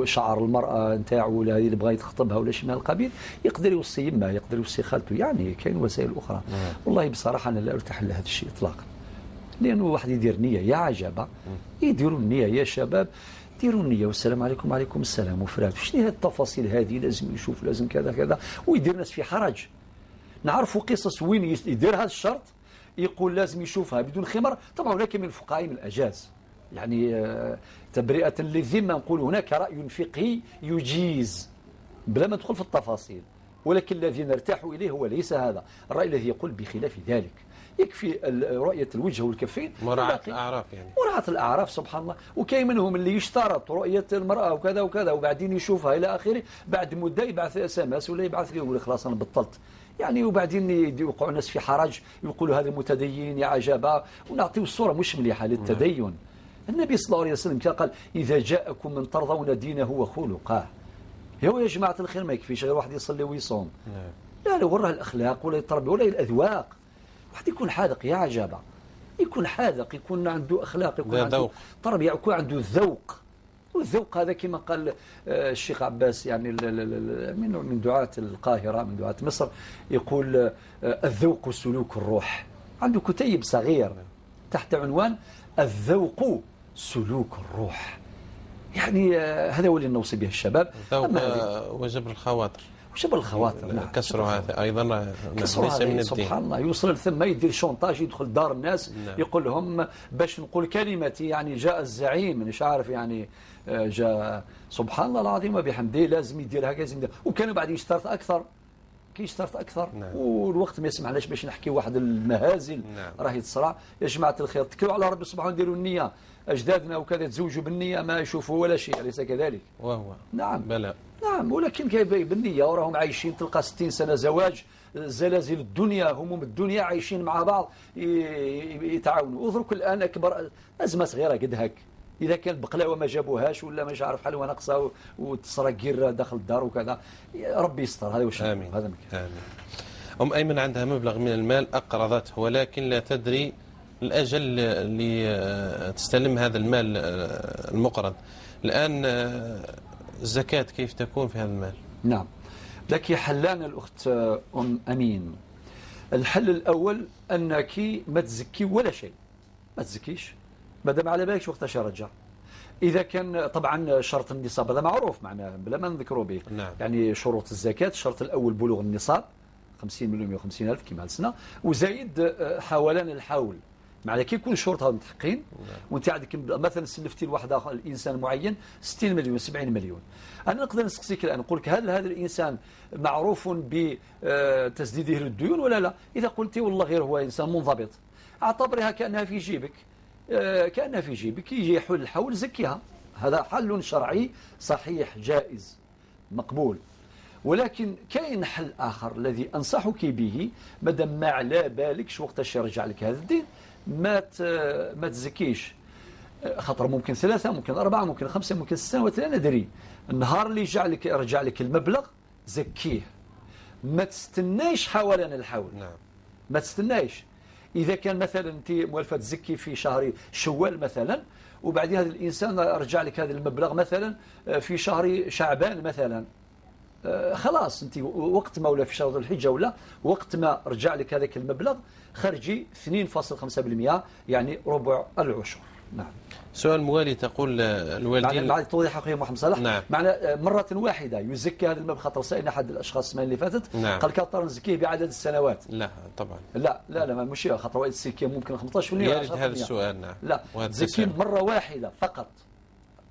شعر المرأة نتاعو ولا هذه اللي بغى يتخطبها ولا شيء من القبيل، يقدر يوصي يمه، يقدر يوصي خالته، يعني كاين وسائل أخرى. والله بصراحة أنا لا أرتاح لهذا الشيء إطلاقا، لأنه واحد يدير نية يا عجبة، يديروا النية يا شباب، ديروا النية والسلام عليكم وعليكم السلام وفرات. شنو هذه التفاصيل هذه؟ لازم يشوف، لازم كذا كذا، ويدير ناس في حرج. نعرفوا قصص وين يدير هذا الشرط، يقول لازم يشوفها بدون خمر. طبعا هناك من الفقهاء من الأجاز، يعني تبرئة للذمة نقول هناك رأي فقهي يجيز بلا ما ندخل في التفاصيل، ولكن الذي نرتاح إليه هو ليس هذا الرأي الذي يقول بخلاف ذلك. يكفي رؤية الوجه والكفين، مراعاة الأعراف، يعني مراعاة الأعراف سبحان الله. وكاين منهم اللي يشترط رؤية المرأة وكذا وكذا وبعدين يشوفها إلى آخره، بعد مدة يبعث SMS ولا يبعث يقول خلاص أنا بطلت يعني، وبعدين يوقعوا الناس في حرج، يقولوا هذا المتدين يا عجبة، ونعطيو الصورة مش مليحة للتدين. النبي صلى الله عليه وسلم قال إذا جاءكم من ترضون دينه وخلقه. هو يا جماعة الخير ما يكفيش غير واحد يصلي ويصوم، لا لا، وراه الأخلاق ولا التربية ولا الأذواق. واحد يكون حاذق يا عجبة، يكون حاذق، يكون عنده أخلاق، يكون عنده تربية، يكون عنده ذوق. والذوق هذا كما قال الشيخ عباس يعني من دعاة القاهرة، من دعاة مصر، يقول الذوق سلوك الروح. عنده كتيب صغير تحت عنوان الذوق سلوك الروح. يعني هذا هو اللي نوصي به الشباب. الذوق وجبر الخواطر، وجبر الخواطر، نعم. كسره هذا أيضا ليس من الدين. سبحان الله، يوصل ثم يدير شونتاج، يدخل دار الناس، نعم. يقول لهم باش نقول كلمتي، يعني جاء الزعيم مش عارف يعني جاء، سبحان الله العظيم وبحمده، لازم يدير هكذا، لازم يدير. وكانوا بعد يشترط أكثر، كيشترط أكثر، نعم. والوقت ما يسمحناش باش نحكي واحد المهازل، نعم. راهي تصرع يا جماعة الخير. تكلوا على ربي سبحانه، نديروا النية. أجدادنا وكذا تزوجوا بالنية ما يشوفوا ولا شيء، أليس كذلك؟ وهو نعم، بلى، نعم. ولكن كيف بالنية وراهم عايشين، تلقى 60 سنة زواج، زلازل الدنيا، هموم الدنيا، عايشين مع بعض يتعاونوا. وذرك الآن أكبر أزمة صغيرة قد هك، إذا كان بقلاوة ما جابوهاش ولا مش عارف حلوة ناقصة وتسرق جيرة داخل الدار وكذا، ربي يستر. هذا وش آمين. هذا مكان. آمين. أم أيمن عندها مبلغ من المال أقرضته، ولكن لا تدري الأجل اللي تستلم هذا المال المقرض. الآن الزكاة كيف تكون في هذا المال؟ نعم، لك حلان الأخت أم أمين. الحل الأول أنك ما تزكي ولا شيء، ما تزكيش ما دام على بالك وقتاش يرجع. إذا كان طبعا شرط النصاب هذا معروف، معناه بلا ما نذكروا به، نعم. يعني شروط الزكاة، الشرط الأول بلوغ النصاب 50 مليون 150 ألف كما السنة، وزايد حوالان الحول. معنى كي يكون الشروط هذو متحقين، وانت عندك مثلا سلفتي لواحد اخر الانسان معين 60 مليون 70 مليون، انا نقدر نسقسيك الان نقول لك هل هذا الانسان معروف بتسديده للديون ولا لا؟ اذا قلتي والله غير هو انسان منضبط، اعتبرها كانها في جيبك، كانها في جيبك، يجي يحول الحول زكيها. هذا حل شرعي صحيح جائز مقبول. ولكن كاين حل اخر الذي انصحك به، مادام ما على بالكش وقتاش يرجع لك هذا الدين، ما تزكيش، خاطر ممكن 3، ممكن 4، ممكن 5، ممكن 6 سنوات، لا ندري. النهار اللي رجع لك المبلغ زكية، ما تستنايش حوالين الحول، نعم. ما تستنايش. إذا كان مثلا أنت موالفة تزكي في شهر شوال مثلا، وبعدين هذا الإنسان رجع لك هذا المبلغ مثلا في شهر شعبان مثلا، خلاص انت وقت ما ولا في شهر ذو الحجة ولا وقت ما رجع لك هذاك المبلغ خرجي 2.5% يعني ربع العشر. نعم. سؤال موالي تقول الوالدين بعد توضيح اخوي محمد صلاح. نعم. معنى مرة واحدة يزكي هذا المبلغ، خاطر سألنا احد الاشخاص السنة اللي فاتت. نعم. قال كاطر نزكيه بعدد السنوات. لا طبعا، لا لا لا مش خاطر الزكية ممكن 15% يرد هذا السؤال. نعم. لا، تزكي مرة واحدة فقط.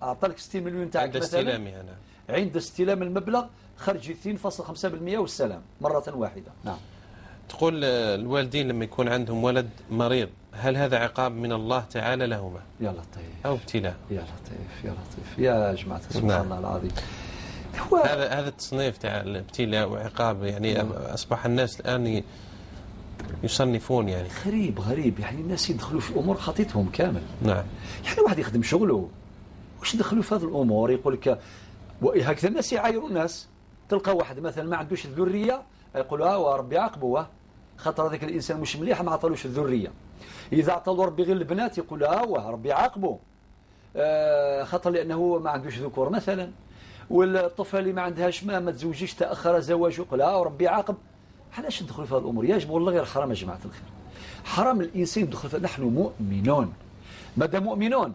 اعطى لك 60 مليون تاعك عند استلامها. نعم. عند استلام المبلغ خرجي 2.5% والسلام مرة واحدة. نعم. تقول الوالدين لما يكون عندهم ولد مريض هل هذا عقاب من الله تعالى لهما؟ يا لطيف. أو ابتلاء. يا لطيف يا لطيف يا جماعة، سبحان نعم. الله العظيم. هو هذا التصنيف تاع الابتلاء وعقاب يعني نعم. أصبح الناس الآن يصنفون يعني غريب غريب، يعني الناس يدخلوا في أمور خطيتهم كامل. نعم. يعني واحد يخدم شغله واش يدخلوا في هذه الأمور؟ يقول لك وهكذا الناس يعايروا الناس. تلقى واحد مثلا ما عندوش الذرية يقول اه ربي عاقبة خاطر هذاك الانسان مش مليح ما عطالوش الذرية. اذا عطالو ربي غير البنات يقول اه ربي عاقبة خاطر لانه ما عندوش ذكور مثلا. والطفله اللي ما عندهاش ما تزوجيش تاخر زواجه يقول اه ربي عاقب. علاش ندخلوا في هذه الامور؟ يجب والله غير حرام يا جماعة الخير، حرام الانسان يدخل في. نحن مؤمنون، مادام مؤمنون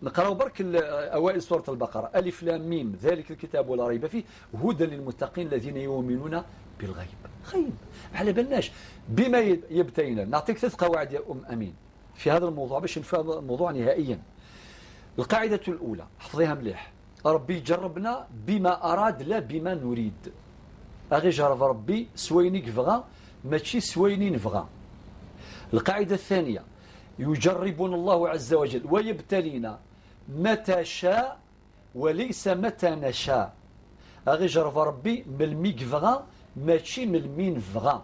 نقراو برك اوائل سورة البقرة، الف لام ميم ذلك الكتاب ولا ريب فيه هدى للمتقين الذين يؤمنون بالغيب. غيب على بالناش بما يبتينا. نعطيك ثلاث قواعد يا ام امين في هذا الموضوع باش نفهم الموضوع نهائيا. القاعدة الاولى حفظيها مليح، ربي جربنا بما اراد لا بما نريد. اغي جرب ربي سويني كفغا ماشي سويني نفغا. القاعدة الثانية يجربنا الله عز وجل ويبتلينا متى شاء وليس متى نشاء. اغي جرب ربي من ميكفغا ماشي من مين فغا.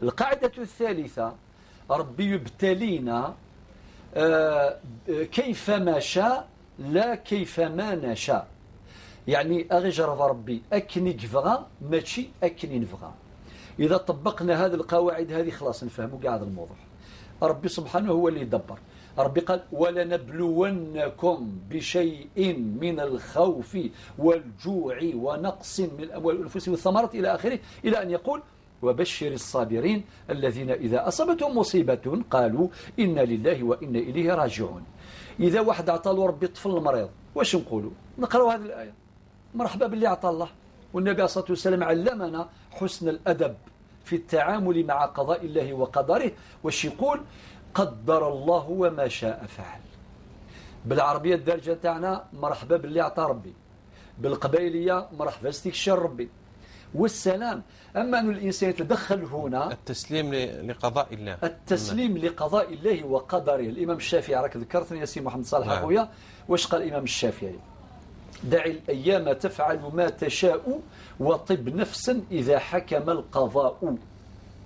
القاعدة الثالثة ربي يبتلينا كيفما شاء لا كيفما نشاء. يعني اغي جرب ربي اكني كفغا ماشي اكني نفغا. اذا طبقنا هذه القواعد هذه خلاص نفهموا كاع هذا الموضوع. ربي سبحانه هو اللي يدبر. ربي قال ولنبلونكم بشيء من الخوف والجوع ونقص من الأموال والأنفس والثمرات إلى آخره، إلى أن يقول وبشر الصابرين الذين إذا أصابتهم مصيبة قالوا إنا لله وإنا إليه راجعون. إذا واحد عطى ربي طفل المريض واش نقولوا؟ نقرأوا هذه الآية، مرحبا باللي عطى الله. والنبي عليه الصلاة والسلام علمنا حسن الأدب في التعامل مع قضاء الله وقدره. واش يقول؟ قدر الله وما شاء فعل. بالعربية الدارجة تاعنا مرحبا باللي عطى ربي، بالقبائلية مرحبا استكشار ربي والسلام. أما أن الإنسان يتدخل هنا، التسليم لقضاء الله، التسليم لقضاء الله وقدره. الإمام الشافعي راك ذكرتني يا سي محمد صالح أخويا، واش قال الإمام الشافعي؟ دع الأيام تفعل ما تشاء وطب نفسا إذا حكم القضاء.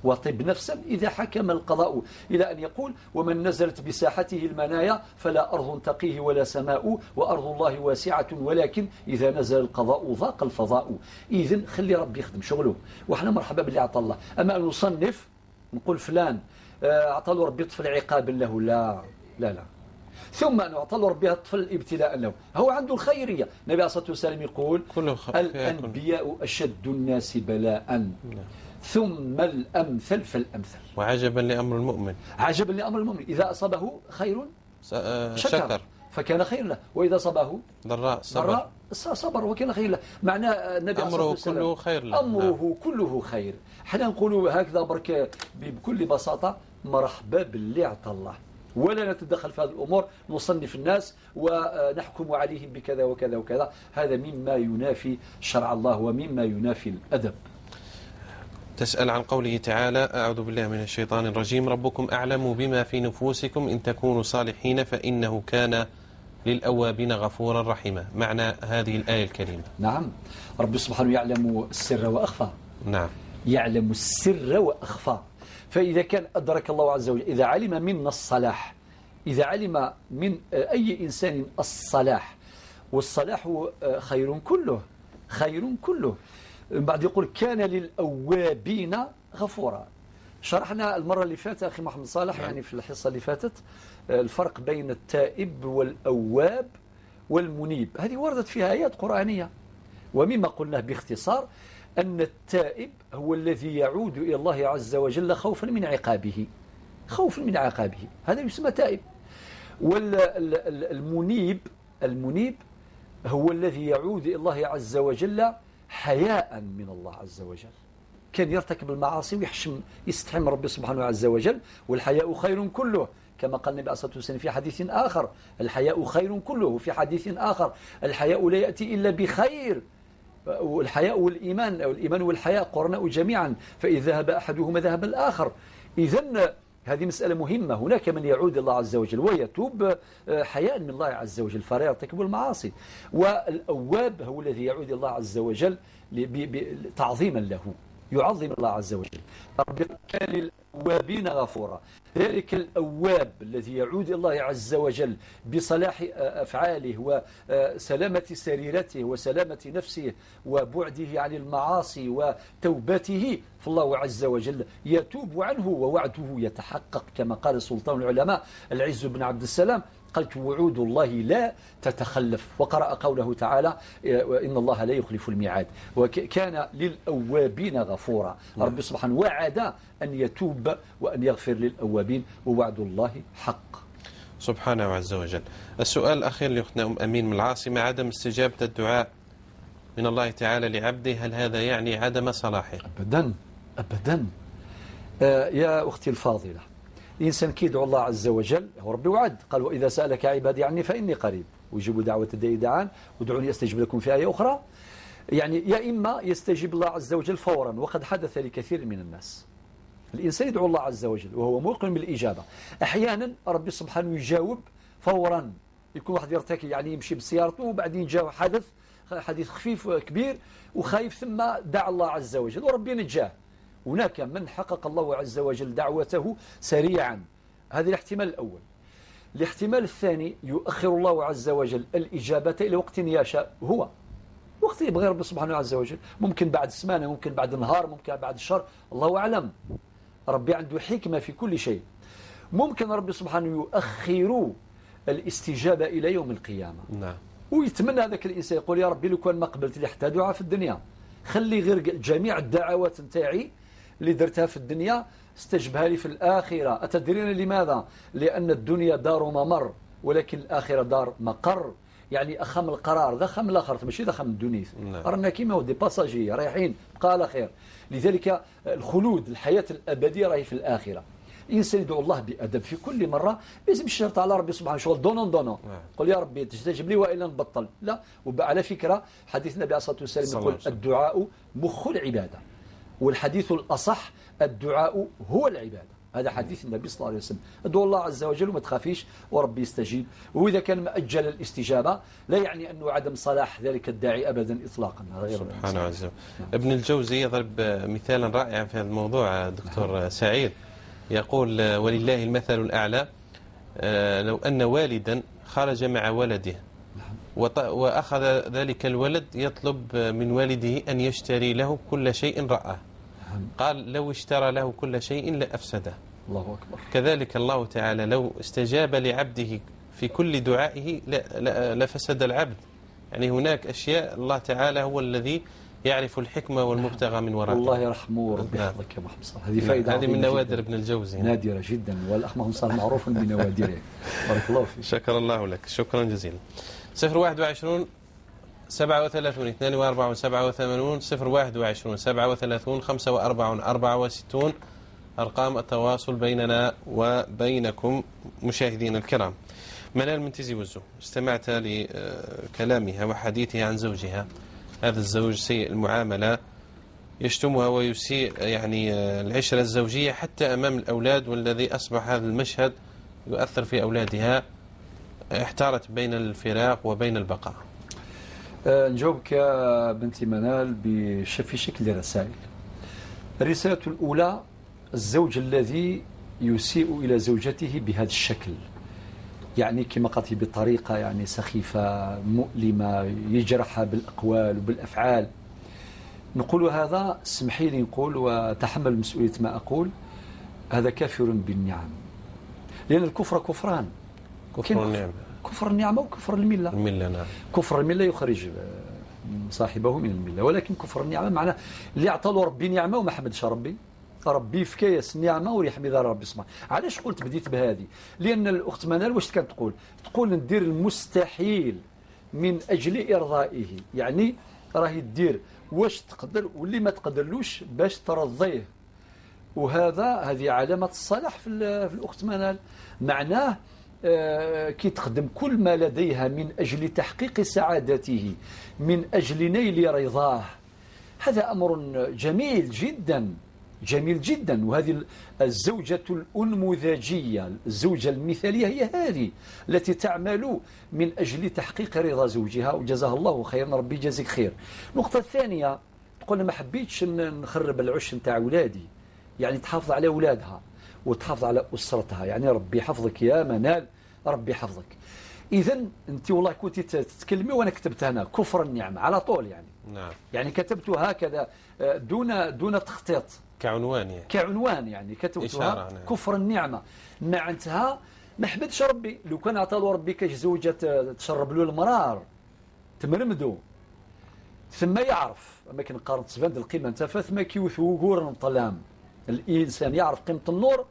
وطب نفسا إذا حكم القضاء، إلى أن يقول ومن نزلت بساحته المنايا فلا أرض تقيه ولا سماء وأرض الله واسعة ولكن إذا نزل القضاء ضاق الفضاء. إذن خلي ربي يخدم شغله وإحنا مرحبا باللي عطى الله. أما أن نصنف نقول فلان عطى له ربي طفل عقابا له، لا لا لا. ثم أن أعطى له ربي الطفل ابتلاء له، هو عنده الخيرية. النبي عليه الصلاة والسلام يقول الأنبياء أشد الناس بلاء ثم الأمثل فالأمثل. وعجبا لأمر المؤمن، عجبا لأمر المؤمن إذا أصابه خير شكر فكان خير له، وإذا أصابه ضراء صبر، صبر وكان خير له. معناه النبي عليه الصلاة والسلام أمره كله خير له، أمره كله خير. حنا نقولوا هكذا برك بكل بساطة مرحبا باللي عطى الله، ولا نتدخل في هذه الأمور، نصنف الناس ونحكم عليهم بكذا وكذا وكذا. هذا مما ينافي شرع الله ومما ينافي الأدب. تسأل عن قوله تعالى أعوذ بالله من الشيطان الرجيم ربكم أعلم بما في نفوسكم إن تكونوا صالحين فإنه كان للأوابين غفورا رحيما. معنى هذه الآية الكريمة؟ نعم، ربي سبحانه يعلم السر وأخفى. نعم، يعلم السر وأخفى. فإذا كان أدرك الله عز وجل، إذا علم منا الصلاح، إذا علم من أي إنسان الصلاح، والصلاح خير كله، خير كله. من بعد يقول كان للأوابين غفورا. شرحنا المرة اللي فاتت أخي محمد صالح، يعني في الحصة اللي فاتت، الفرق بين التائب والأواب والمنيب. هذه وردت فيها آيات قرآنية، ومما قلناه باختصار أن التائب هو الذي يعود إلى الله عز وجل خوفا من عقابه، خوفا من عقابه، هذا يسمى تائب. والمنيب، المنيب هو الذي يعود إلى الله عز وجل حياء من الله عز وجل، كان يرتكب المعاصي ويحشم، يستحم ربي سبحانه عز وجل. والحياء خير كله، كما قال النبي عليه الصلاة والسلام في حديث آخر: الحياء خير كله. في حديث آخر: الحياء لا يأتي إلا بخير. والحياء والإيمان، أو الإيمان والحياء قرناء جميعا، فإذا ذهب أحدهما ذهب الآخر. إذن هذه مسألة مهمة. هناك من يعود الله عز وجل ويتوب حياء من الله عز وجل فلا يرتكب المعاصي. والأواب هو الذي يعود الله عز وجل تعظيما له، يعظم الله عز وجل. ربي كان للأوابين غفورا. ذلك الأواب الذي يعود الله عز وجل بصلاح أفعاله وسلامة سريرته وسلامة نفسه وبعده عن المعاصي وتوبته، فالله عز وجل يتوب عنه ووعده يتحقق، كما قال سلطان العلماء العز بن عبد السلام: قالت وعود الله لا تتخلف. وقرأ قوله تعالى: إن الله لا يخلف الميعاد، وكان للأوابين غفورا. ربي سبحانه وعد أن يتوب وأن يغفر للأوابين، ووعد الله حق سبحانه عز وجل. السؤال الأخير لأختنا أم أمين من العاصمة: عدم استجابة الدعاء من الله تعالى لعبده، هل هذا يعني عدم صلاحه؟ أبدا أبدا. يا أختي الفاضلة، الإنسان كي يدعو الله عز وجل، هو ربي وعد، قال: وإذا سألك عبادي عني فإني قريب أجيب دعوة الداعي دعان ودعوني أستجب لكم. في آية أخرى يعني يا إما يستجيب الله عز وجل فورا، وقد حدث لكثير من الناس. الإنسان يدعو الله عز وجل وهو موقن بالإجابة. أحيانا ربي سبحانه يجاوب فورا، يكون واحد يرتكي يعني يمشي بسيارته وبعدين جاء حديث خفيف كبير وخايف، ثم دعا الله عز وجل وربي نجاه. هناك من حقق الله عز وجل دعوته سريعا، هذا الاحتمال الأول. الاحتمال الثاني يؤخر الله عز وجل الإجابة إلى وقت يشاء هو، وقت يبغي ربي سبحانه عز وجل، ممكن بعد سمانة، ممكن بعد نهار، ممكن بعد الشهر، الله أعلم. ربي عنده حكمة في كل شيء. ممكن ربي سبحانه يؤخر الاستجابة إلى يوم القيامة. نعم. ويتمنى هذاك الإنسان يقول: يا ربي لو كان ما قبلت لي حتى دعاء في الدنيا، خلي غير جميع الدعوات نتاعي اللي درتها في الدنيا استجبها لي في الآخرة. أتدرين لماذا؟ لأن الدنيا دار ممر، ولكن الآخرة دار مقر. يعني أخم القرار، ذا خم الآخر، ماشي ذا خم الدنيا. رانا كيما des passagers رايحين بقى على خير. لذلك الخلود، الحياة الأبدية راهي في الآخرة. الإنسان يدعو الله بأدب في كل مرة، لازم الشرط على ربي سبحانه شغل donnant donnant، قل يا ربي تستجب لي وإلا نبطل. لا. وعلى فكرة حديث النبي عليه الصلاة والسلام يقول: الدعاء مخ العبادة، والحديث الأصح الدعاء هو العبادة. هذا حديث النبي صلى الله عليه وسلم. ادعو الله عز وجل وما تخافيش وربي يستجيب. وإذا كان مأجل الاستجابة لا يعني أنه عدم صلاح ذلك الداعي أبدا إطلاقا. سبحانه عز وجل. ابن الجوزي يضرب مثالا رائعا في هذا الموضوع دكتور سعيد، يقول: ولله المثل الأعلى، لو أن والدا خرج مع ولده وأخذ ذلك الولد يطلب من والده أن يشتري له كل شيء رآه، قال: لو اشترى له كل شيء لأفسده. الله أكبر. كذلك الله تعالى لو استجاب لعبده في كل دعائه لفسد العبد. يعني هناك أشياء الله تعالى هو الذي يعرف الحكمة والمبتغى من ورائه. الله يرحمه وربي يحفظك يا محمد صالح. هذه فائدة، هذه من نوادر ابن الجوزي، نادرة جدا، والأخ محمد صالح معروف بنوادره. بارك الله فيك. شكر الله لك، شكرا جزيلا. 021 37 42 87 021 37 45 64 أرقام التواصل بيننا وبينكم مشاهدينا الكرام. منال من تيزي وزو، استمعت لكلامها وحديثها عن زوجها، هذا الزوج سيء المعاملة، يشتمها ويسيء يعني العشرة الزوجية حتى أمام الأولاد، والذي أصبح هذا المشهد يؤثر في أولادها. احتارت بين الفراق وبين البقاء. نجاوبك يا بنتي منال في شكل رسائل. الرسالة الأولى: الزوج الذي يسيء إلى زوجته بهذا الشكل، يعني كما قلت بطريقة يعني سخيفة مؤلمة، يجرحها بالأقوال وبالأفعال، نقول هذا، اسمحي لي نقول وتحمل مسؤولية ما أقول، هذا كافر بالنعم. لأن الكفر كفران، كفر النعمة، كفر النعمة وكفر الملة. الملة نعم. كفر الملة يخرج صاحبه من الملة. ولكن كفر النعمة معناه اللي عطى له ربي نعمة وما حمدش ربي، ربي في كياس النعمة وريح مدار ربي سبحانه. علاش قلت بديت بهذه؟ لأن الأخت منال واش كانت تقول؟ تقول ندير المستحيل من أجل إرضائه، يعني راهي دير واش تقدر واللي ما تقدرلوش باش ترضيه. وهذا هذه علامة الصلاح في الأخت منال، معناه كي تخدم كل ما لديها من أجل تحقيق سعادته، من أجل نيل رضاه، هذا أمر جميل جدا، جميل جدا. وهذه الزوجة الأنموذجية، الزوجة المثالية هي هذه التي تعمل من أجل تحقيق رضا زوجها، وجزاها الله خيرا، ربي يجازيك خير. النقطة الثانية تقول ما حبيتش نخرب العش نتاع أولادي، يعني تحافظ على أولادها وتحافظ على أسرتها، يعني ربي يحفظك يا منال، ربي يحفظك. إذا أنت والله كنت تتكلمي وأنا كتبت هنا كفر النعمة على طول، يعني نعم، يعني كتبت هكذا دون تخطيط، كعنوان، يعني كعنوان، يعني كتبتها نعم. كفر النعمة معناتها ما حمدش ربي. لو كان عطى له ربي كاش زوجة تشرب له المرار تمرمدو ثم يعرف، اما كنقارن تبان القيمة نتا ثم كيوثوغور الظلام، الإنسان يعرف قيمة النور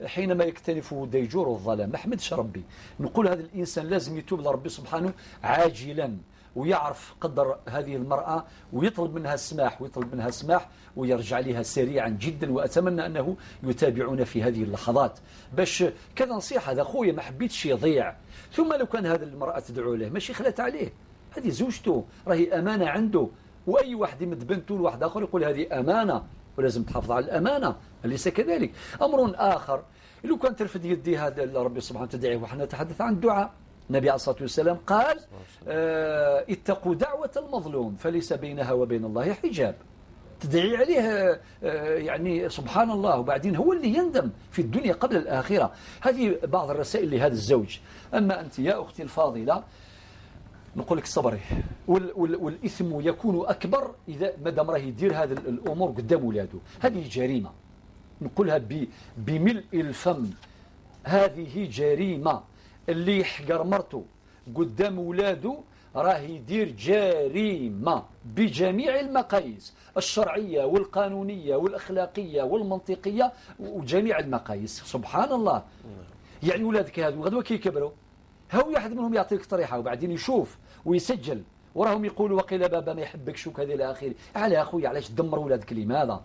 حينما يكتنف ديجور الظلام. ما حمدش ربي. نقول هذا الإنسان لازم يتوب لربي سبحانه عاجلا، ويعرف قدر هذه المرأة ويطلب منها السماح، ويطلب منها السماح ويرجع لها سريعا جدا. وأتمنى أنه يتابعون في هذه اللحظات باش كذا نصيحة، هذا خويا ما حبيتش يضيع. ثم لو كان هذا المرأة تدعو له ماشي خلات عليه، هذه زوجته راهي أمانة عنده، وأي واحد يمد بنته لواحد آخر يقول هذه أمانة ولازم تحافظ على الأمانة، أليس كذلك؟ أمر آخر، لو كان ترفد يديها لربي سبحانه تدعيه، وحنا نتحدث عن الدعاء، النبي عليه الصلاة والسلام قال اتقوا دعوة المظلوم فليس بينها وبين الله حجاب. تدعي عليه يعني سبحان الله، وبعدين هو اللي يندم في الدنيا قبل الآخرة. هذه بعض الرسائل لهذا الزوج. أما أنت يا أختي الفاضلة نقول لك صبري، والإثم يكون أكبر إذا مادام راه يدير هذه الأمور قدام ولاده. هذه جريمة، نقولها بملء الفم، هذه جريمة. اللي يحقر مرته قدام ولاده راه يدير جريمة بجميع المقاييس الشرعية والقانونية والأخلاقية والمنطقية وجميع المقاييس. سبحان الله، يعني ولادك هذو غدوة كي يكبروا هو واحد منهم يعطيك طريحة وبعدين يشوف ويسجل وراهم يقولوا وقيل بابا ما يحبكش وكذا إلى آخره. على أخويا علاش تدمر ولادك؟ لماذا؟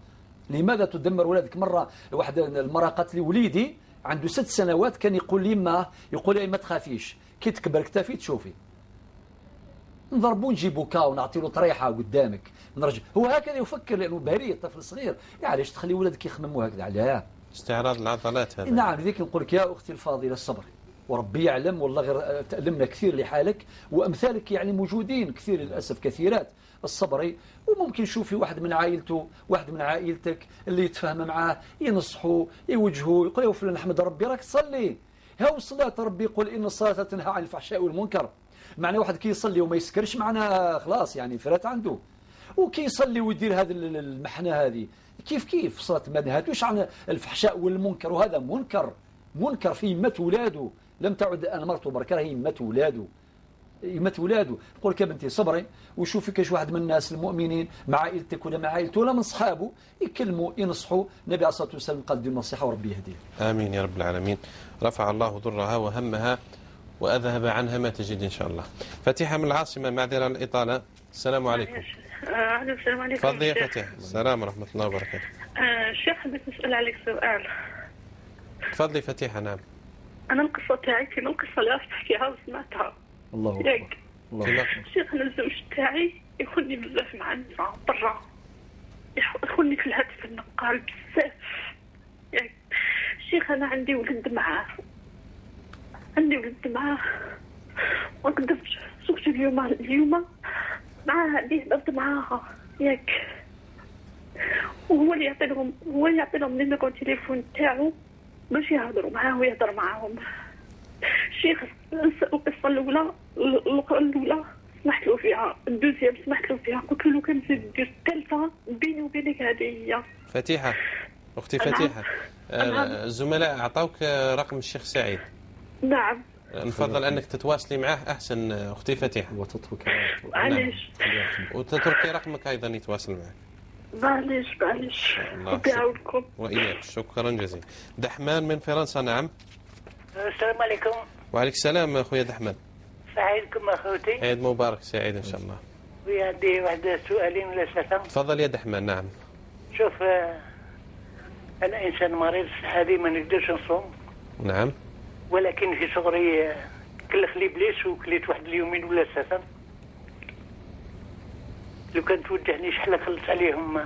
لماذا تدمر ولادك؟ مرة واحد المرأة قالت لي وليدي عنده 6 سنوات كان يقول لي ما يقول لي ما تخافيش كي تكبر كتافي تشوفي، نضربو نجيبو كا ونعطي له طريحه قدامك نرجع. هو هكذا يفكر لانه بريء طفل صغير. علاش تخلي ولادك يخمموا هكذا؟ علاه استعراض العضلات هذا. نعم، لذلك نقول لك يا اختي الفاضلة الصبر، وربي يعلم والله غير تألمنا كثير لحالك وامثالك يعني موجودين كثير للاسف كثيرات. الصبري، وممكن شوفي واحد من عائلته، واحد من عائلتك اللي يتفاهم معاه، ينصحه، يوجهه، يقول له فلان احمد ربي راك تصلي، هاو صلاة ربي يقول إن الصلاة تنهى عن الفحشاء والمنكر. معنى واحد كي يصلي وما يسكرش معناه خلاص يعني فرات عنده، وكي يصلي ويدير هذه المحنة هذه كيف كيف صلاة ما نهاتوش عن الفحشاء والمنكر، وهذا منكر، منكر في يمة ولاده. لم تعد أنا مرته بركة، راهي يمة ولاده، يمة ولاده. نقول لك يا بنتي صبري وشوفي كاش واحد من الناس المؤمنين مع عائلتك ولا مع عائلته ولا من صحابه يكلموا ينصحوا. النبي عليه الصلاة والسلام قال دير النصيحة وربي يهديه. آمين يا رب العالمين. رفع الله ضرها وهمها وأذهب عنها ما تجد إن شاء الله. فتيحة من العاصمة، معذرة الإطالة. السلام عليكم. السلام عليكم. تفضلي يا فتيحة. السلام ورحمة الله وبركاته. الشيخ حبيت نسأل عليك سؤال. تفضلي فتيحة. نعم. أنا القصة تاعي كيما القصة اللي راح تحكيها وسمعتها. الله أكبر. الشيخ أنا الزوج تاعي يخوني بزاف مع النساء برا، يخوني في الهاتف النقال بزاف. ياك الشيخ أنا عندي ولد معاه، عندي ولد معاه ما قدرتش. شفت اليوم معاها اللي هضرت معاها ياك، وهو اللي يعطي لهم، هو اللي يعطي لهم numéro téléphone تاعو باش يهضروا معاه ويهضر معاهم. الشيخ القصة الاولى سمحت له فيها، ال deuxième سمحت له فيها، قلت له لو كان تزيد دير الثالثة بيني وبينك هذه هي. فتيحه اختي فتيحه، الزملاء اعطوك رقم الشيخ سعيد؟ نعم. نفضل أنك تتواصلي معه أحسن أختي فتيحة. وتترك معليش. وتتركي رقمك أيضا يتواصل معك. معليش معليش، ربي يعاونكم. وإياك، شكرا جزيلا. دحمان من فرنسا. نعم. السلام عليكم. وعليك السلام أخويا دحمان. سعيدكم أخوتي. عيد مبارك سعيد إن شاء الله. عندي واحد سؤالين ولا ثلاثة. تفضل يا دحمان. نعم. شوف، أنا إنسان مريض هذه ما نقدرش نصوم. نعم. ولكن في صغري كلخ لي بليس وكليت واحد اليومين ولا ثلاثة. لو كان توجهني شحال خلصت عليهم.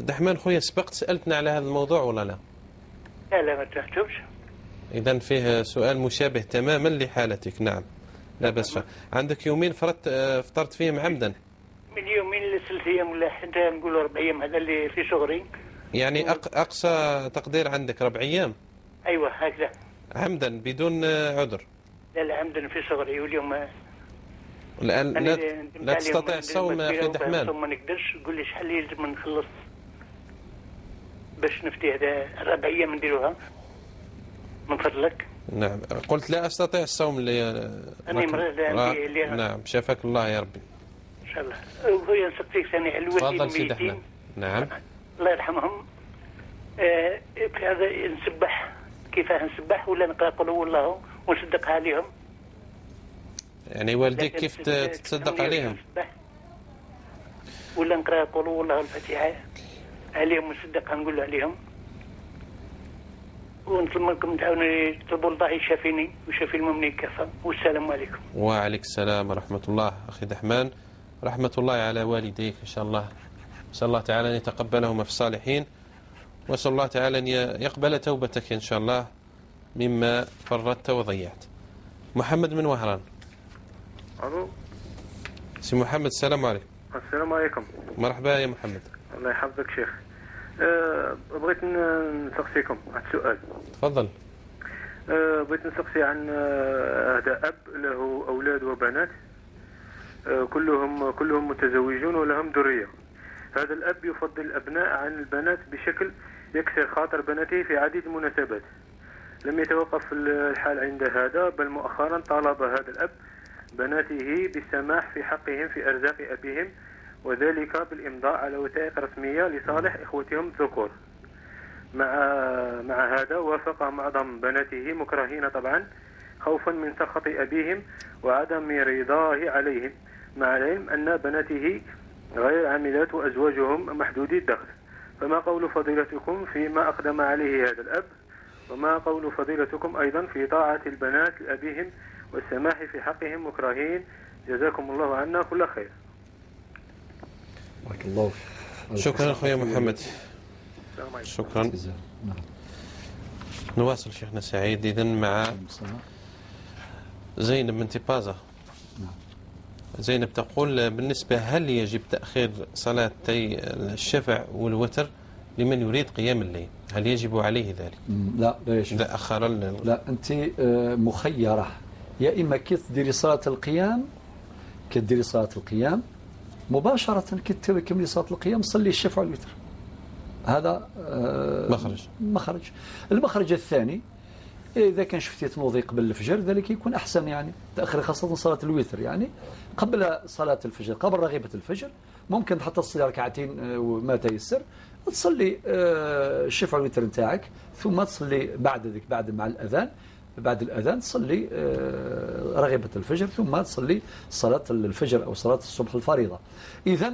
دحمان خويا، سبقت سألتنا على هذا الموضوع ولا لا؟ لا لا ما تحتوش. إذا فيه سؤال مشابه تماما لحالتك. نعم. لا بس عندك يومين فطرت فيهم عمدا. من يومين لثلاث ايام ولا حتى نقولوا 4 ايام، هذا اللي في صغري. يعني اقصى تقدير عندك 4 ايام. ايوه هكذا. عمدا بدون عذر. لا لا عمدا في صغري. واليوم الان لا تستطيع الصوم يا اخي دحمان. ما نقدرش. قول لي شحال يلزم نخلص باش نفتي هذا 4 ايام نديروها من فضلك. نعم، قلت لا أستطيع الصوم اللي أنا مريض. نعم، شفاك الله يا ربي إن شاء الله. وخويا نسقسيك ثاني على الوالدين. تفضل سيدي أحمد. نعم. الله يرحمهم. في هذا نسبح، كيفاه نسبح ولا نقرأ قل هو الله ونصدقها عليهم؟ يعني والديك كيف تتصدق عليهم؟ ولا نقرأ قل هو الله الفاتحة عليهم ونصدقها نقول عليهم. ونطلب منكم تعاونوا، تطلبوا الله يشافيني ويشافي المؤمنين كافة. والسلام عليكم. وعليك السلام ورحمة الله أخي دحمان، رحمة الله على والديك إن شاء الله. نسأل الله تعالى أن يتقبلهما في الصالحين، وأسأل الله تعالى أن يقبل توبتك إن شاء الله مما فرطت وضيعت. محمد من وهران. ألو سي محمد، السلام عليكم. السلام عليكم. مرحبا يا محمد. الله يحفظك شيخ. بغيت نسقسيكم واحد السؤال. تفضل. بغيت نسقسي عن هذا أب له أولاد وبنات، كلهم متزوجون ولهم ذرية. هذا الأب يفضل الأبناء عن البنات بشكل يكسر خاطر بناته في عديد المناسبات. لم يتوقف الحال عند هذا، بل مؤخرا طالب هذا الأب بناته بالسماح في حقهم في أرزاق أبيهم، وذلك بالإمضاء على وثائق رسمية لصالح إخوتهم الذكور. مع هذا وافق معظم بناته مكرهين طبعا، خوفا من سخط أبيهم وعدم رضاه عليهم، مع العلم أن بناته غير عاملات وأزواجهم محدودي الدخل. فما قول فضيلتكم فيما أقدم عليه هذا الأب؟ وما قول فضيلتكم أيضا في طاعة البنات لأبيهم والسماح في حقهم مكرهين؟ جزاكم الله عنا كل خير. بارك الله فيك. شكرا أخويا محمد. شكرا. نواصل شيخنا سعيد إذن مع زينب من تيبازا. زينب تقول بالنسبة هل يجب تأخير صلاتي الشفع والوتر لمن يريد قيام الليل؟ هل يجب عليه ذلك؟ لا لا يجب. لا أخر. لا، أنت مخيرة، يا إما كي تديري صلاة القيام، كي ديري صلاة القيام مباشرة، كي تكملي صلاة القيام صلي الشفع والوتر. هذا مخرج. المخرج الثاني إذا كان شفتي تنوضي قبل الفجر ذلك يكون أحسن، يعني تأخري خاصة صلاة الوتر، يعني قبل صلاة الفجر، قبل رغيبة الفجر، ممكن حتى تصلي ركعتين وما تيسر، تصلي الشفع الوتر نتاعك، ثم تصلي بعد ذلك، بعد مع الأذان، بعد الأذان تصلي رغيبة الفجر، ثم تصلي صلاة الفجر أو صلاة الصبح الفريضة. إذا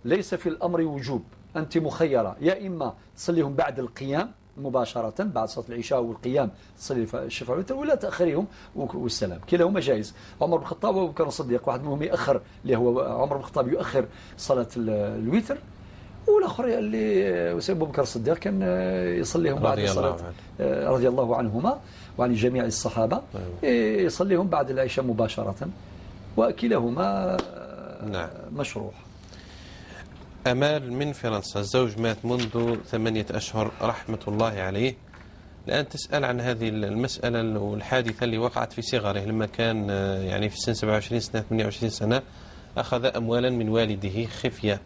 ليس في الأمر وجوب، أنت مخيرة، يا إما تصليهم بعد القيام مباشرة بعد صلاة العشاء والقيام تصلي الشفع والوتر، ولا تأخريهم والسلام، كلاهما جائز. عمر بن الخطاب وأبو بكر الصديق واحد منهم يأخر، اللي هو عمر بن الخطاب يؤخر صلاة الوتر، والآخر اللي أبو بكر الصديق كان يصليهم بعد الصلاة رضي الله عنهما وعن جميع الصحابة، يصليهم بعد العشاء مباشرة، وكلاهما مشروع. أمال من فرنسا، الزوج مات منذ 8 أشهر رحمة الله عليه. الآن تسأل عن هذه المسألة والحادثة اللي وقعت في صغره لما كان يعني في سن 27 سنة 28 سنة، أخذ أموالا من والده خفية،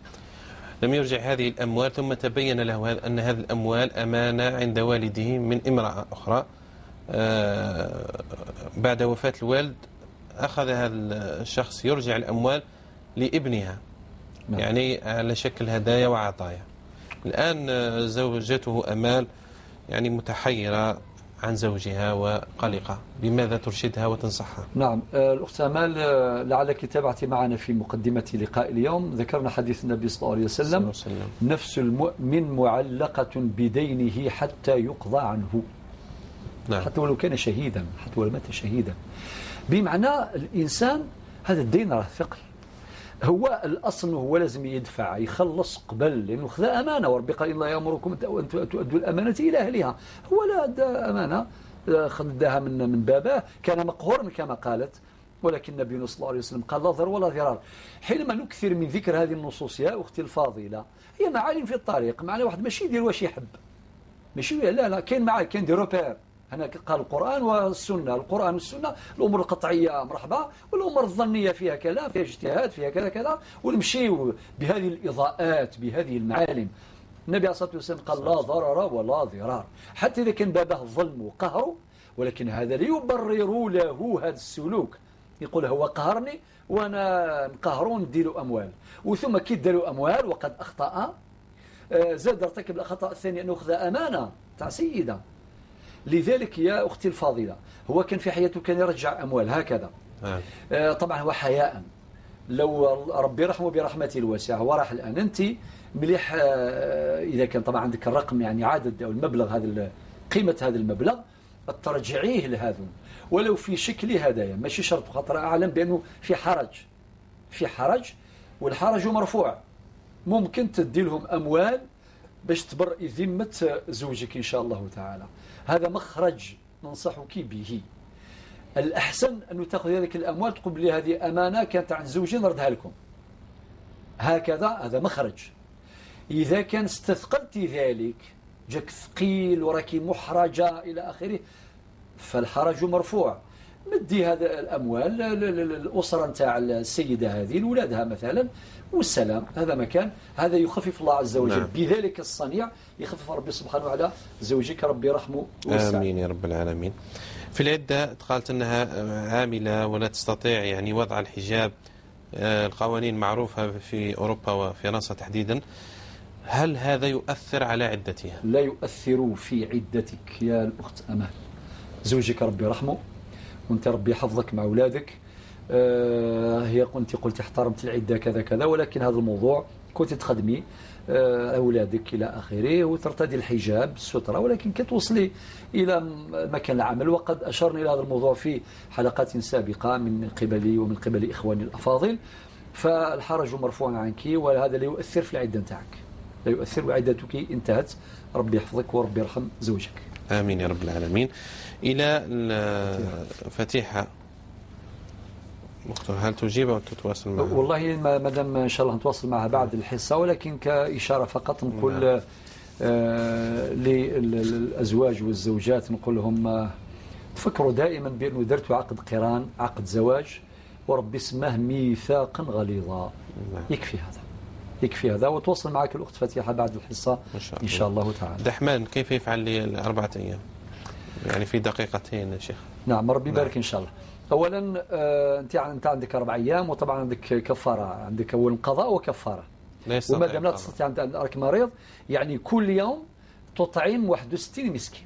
لم يرجع هذه الأموال، ثم تبين له أن هذه الأموال أمانة عند والده من امرأة أخرى، بعد وفاة الوالد أخذ هذا الشخص يرجع الأموال لابنها. نعم. يعني على شكل هدايا وعطايا. الآن زوجته أمال يعني متحيرة عن زوجها وقلقة، بماذا ترشدها وتنصحها؟ نعم الأخت أمال، لعلك تابعتي معنا في مقدمة لقاء اليوم، ذكرنا حديث النبي صلى الله عليه وسلم: نفس المؤمن معلقة بدينه حتى يقضى عنه. نعم. حتى ولو كان شهيدا، حتى ولو مات شهيدا. بمعنى الإنسان هذا الدين راه ثقل، هو الأصل هو لازم يدفع يخلص قبل، لأنه خذ أمانة، وربي قال إن الله يأمركم أن تؤدوا الأمانة إلى أهلها. هو لا أدى أمانة، خدها من باباه، كان مقهورا كما قالت، ولكن النبي صلى الله عليه وسلم قال لا ضرر ولا ضرار. حينما نكثر من ذكر هذه النصوص يا أختي الفاضلة، هي معالم في الطريق، معنى واحد ماشي يدير واش يحب، ماشي لا لا، كاين معاه، كاين des repères. هنا قال القرآن والسنة، القرآن والسنة الأمور القطعية مرحبا، والأمور الظنية فيها كلام، فيها اجتهاد، فيها كذا كذا، ونمشيو بهذه الإضاءات بهذه المعالم. النبي عليه الصلاة والسلام قال لا ضرر ولا ضرار، حتى إذا كان باباه ظلم وقهره، ولكن هذا لا يبرر له هذا السلوك. يقول هو قهرني وأنا نقهرو نديرو أموال، وثم كي دارو أموال وقد أخطأ، زاد ارتكب الخطأ الثاني أنه أخذ أمانة تاع سيدة. لذلك يا أختي الفاضلة، هو كان في حياته كان يرجع أموال هكذا. طبعا هو حياء، لو ربي رحمه برحمته الواسعة هو راح الآن. أنت مليح إذا كان طبعا عندك الرقم، يعني عدد أو المبلغ هذا، قيمة هذا المبلغ ترجعيه لهذا ولو في شكل هدايا، ماشي شرط، خاطر أعلم بأنه في حرج، في حرج والحرج مرفوع. ممكن تدي لهم أموال باش تبرئي ذمة زوجك إن شاء الله تعالى. هذا مخرج ننصحك به. الأحسن أن تأخذ هذه الأموال تقول لي هذه أمانة كانت عند زوجي نردها لكم، هكذا، هذا مخرج. إذا كان استثقلت ذلك، جاك ثقيل وراكي محرجة إلى آخره، فالحرج مرفوع. مدي هذا الأموال للأسرة نتاع السيدة هذه، لولادها مثلا، والسلام. هذا مكان، هذا يخفف الله عز وجل. نعم. بذلك الصنيع يخفف ربي سبحانه وتعالى زوجك، ربي يرحمه ويسعده. آمين يا رب العالمين. في العدة قالت أنها عاملة ولا تستطيع يعني وضع الحجاب، القوانين معروفة في أوروبا وفرنسا تحديدا، هل هذا يؤثر على عدتها؟ لا يؤثر في عدتك يا الأخت أمال. زوجك ربي يرحمه وانت ربي يحفظك مع أولادك. هي انت قلت احترمت العدة كذا كذا، ولكن هذا الموضوع كنت تخدمي أولادك إلى آخره وترتدي الحجاب السترة، ولكن كتوصلي إلى مكان العمل، وقد أشرنا إلى هذا الموضوع في حلقات سابقة من قبلي ومن قبل إخواني الأفاضل، فالحرج مرفوع عنك، وهذا لا يؤثر في العدة نتاعك، لا يؤثر، وعدتك انتهت. ربي يحفظك وربي يرحم زوجك. آمين يا رب العالمين. إلى فتيحة، هل تجيب أو تتواصل معها؟ والله ما دام إن شاء الله نتواصل معها بعد الحصة، ولكن كإشارة فقط نقول للأزواج والزوجات، نقول لهم تفكروا دائما بأنه درتوا عقد قران، عقد زواج، وربي سماه ميثاقا غليظا. يكفي هذا، يكفي هذا. وتواصل معك الأخت فتيحة بعد الحصة إن شاء الله تعالى. دحمان كيف يفعل لأربعة أيام؟ يعني في دقيقتين يا شيخ. نعم ربي يبارك إن شاء الله. أولا أنت عندك 4 أيام، وطبعا عندك كفارة، عندك أول قضاء وكفارة، وما دام لا تستطيع أنت مريض، يعني كل يوم تطعم 61 مسكين،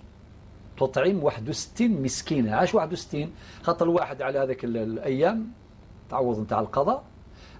تطعم 61 مسكين. عاش 61؟ خاطر الواحد على هذاك الأيام تعوض نتاع القضاء،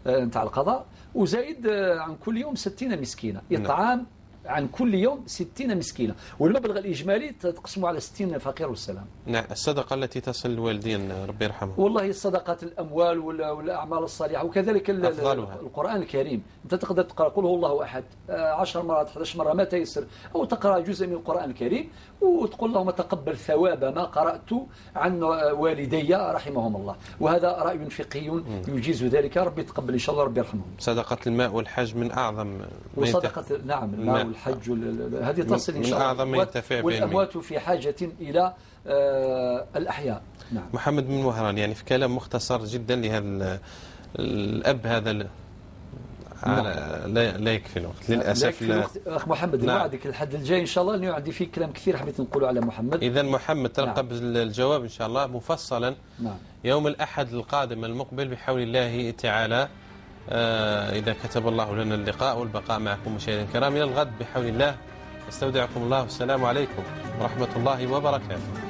نتاع القضاء، وزائد عن كل يوم 60 مسكينة، إطعام عن كل يوم 60 مسكينة، والمبلغ الإجمالي تقسمه على 60 فقير والسلام. نعم. الصدقة التي تصل الوالدين ربي يرحمهم. والله الصدقات، الأموال والأعمال الصالحة، وكذلك القرآن الكريم، أنت تقدر تقرأ قل هو الله أحد 10 مرات 11 مرة ما تيسر، أو تقرأ جزء من القرآن الكريم وتقول اللهم تقبل ثواب ما قرأت عن والدي رحمهم الله، وهذا رأي فقهي يجيز ذلك، ربي يتقبل إن شاء الله، ربي يرحمهم. صدقة الماء والحج من أعظم، وصدقة نعم الماء والحج هذه تصل إن شاء الله، والأموات في حاجة إلى الأحياء. نعم. محمد من وهران، يعني في كلام مختصر جدا لهذا الأب هذا لا يكفي الوقت للأسف. لا يكفي الوقت. أخ محمد، نوعدك الحد الجاي إن شاء الله، لأنه عندي فيه كلام كثير حبيت نقوله على محمد. إذا محمد ترقب الجواب إن شاء الله مفصلا يوم الأحد القادم المقبل بحول الله تعالى، إذا كتب الله لنا اللقاء والبقاء معكم مشاهدينا الكرام إلى الغد بحول الله. استودعكم الله، والسلام عليكم ورحمة الله وبركاته.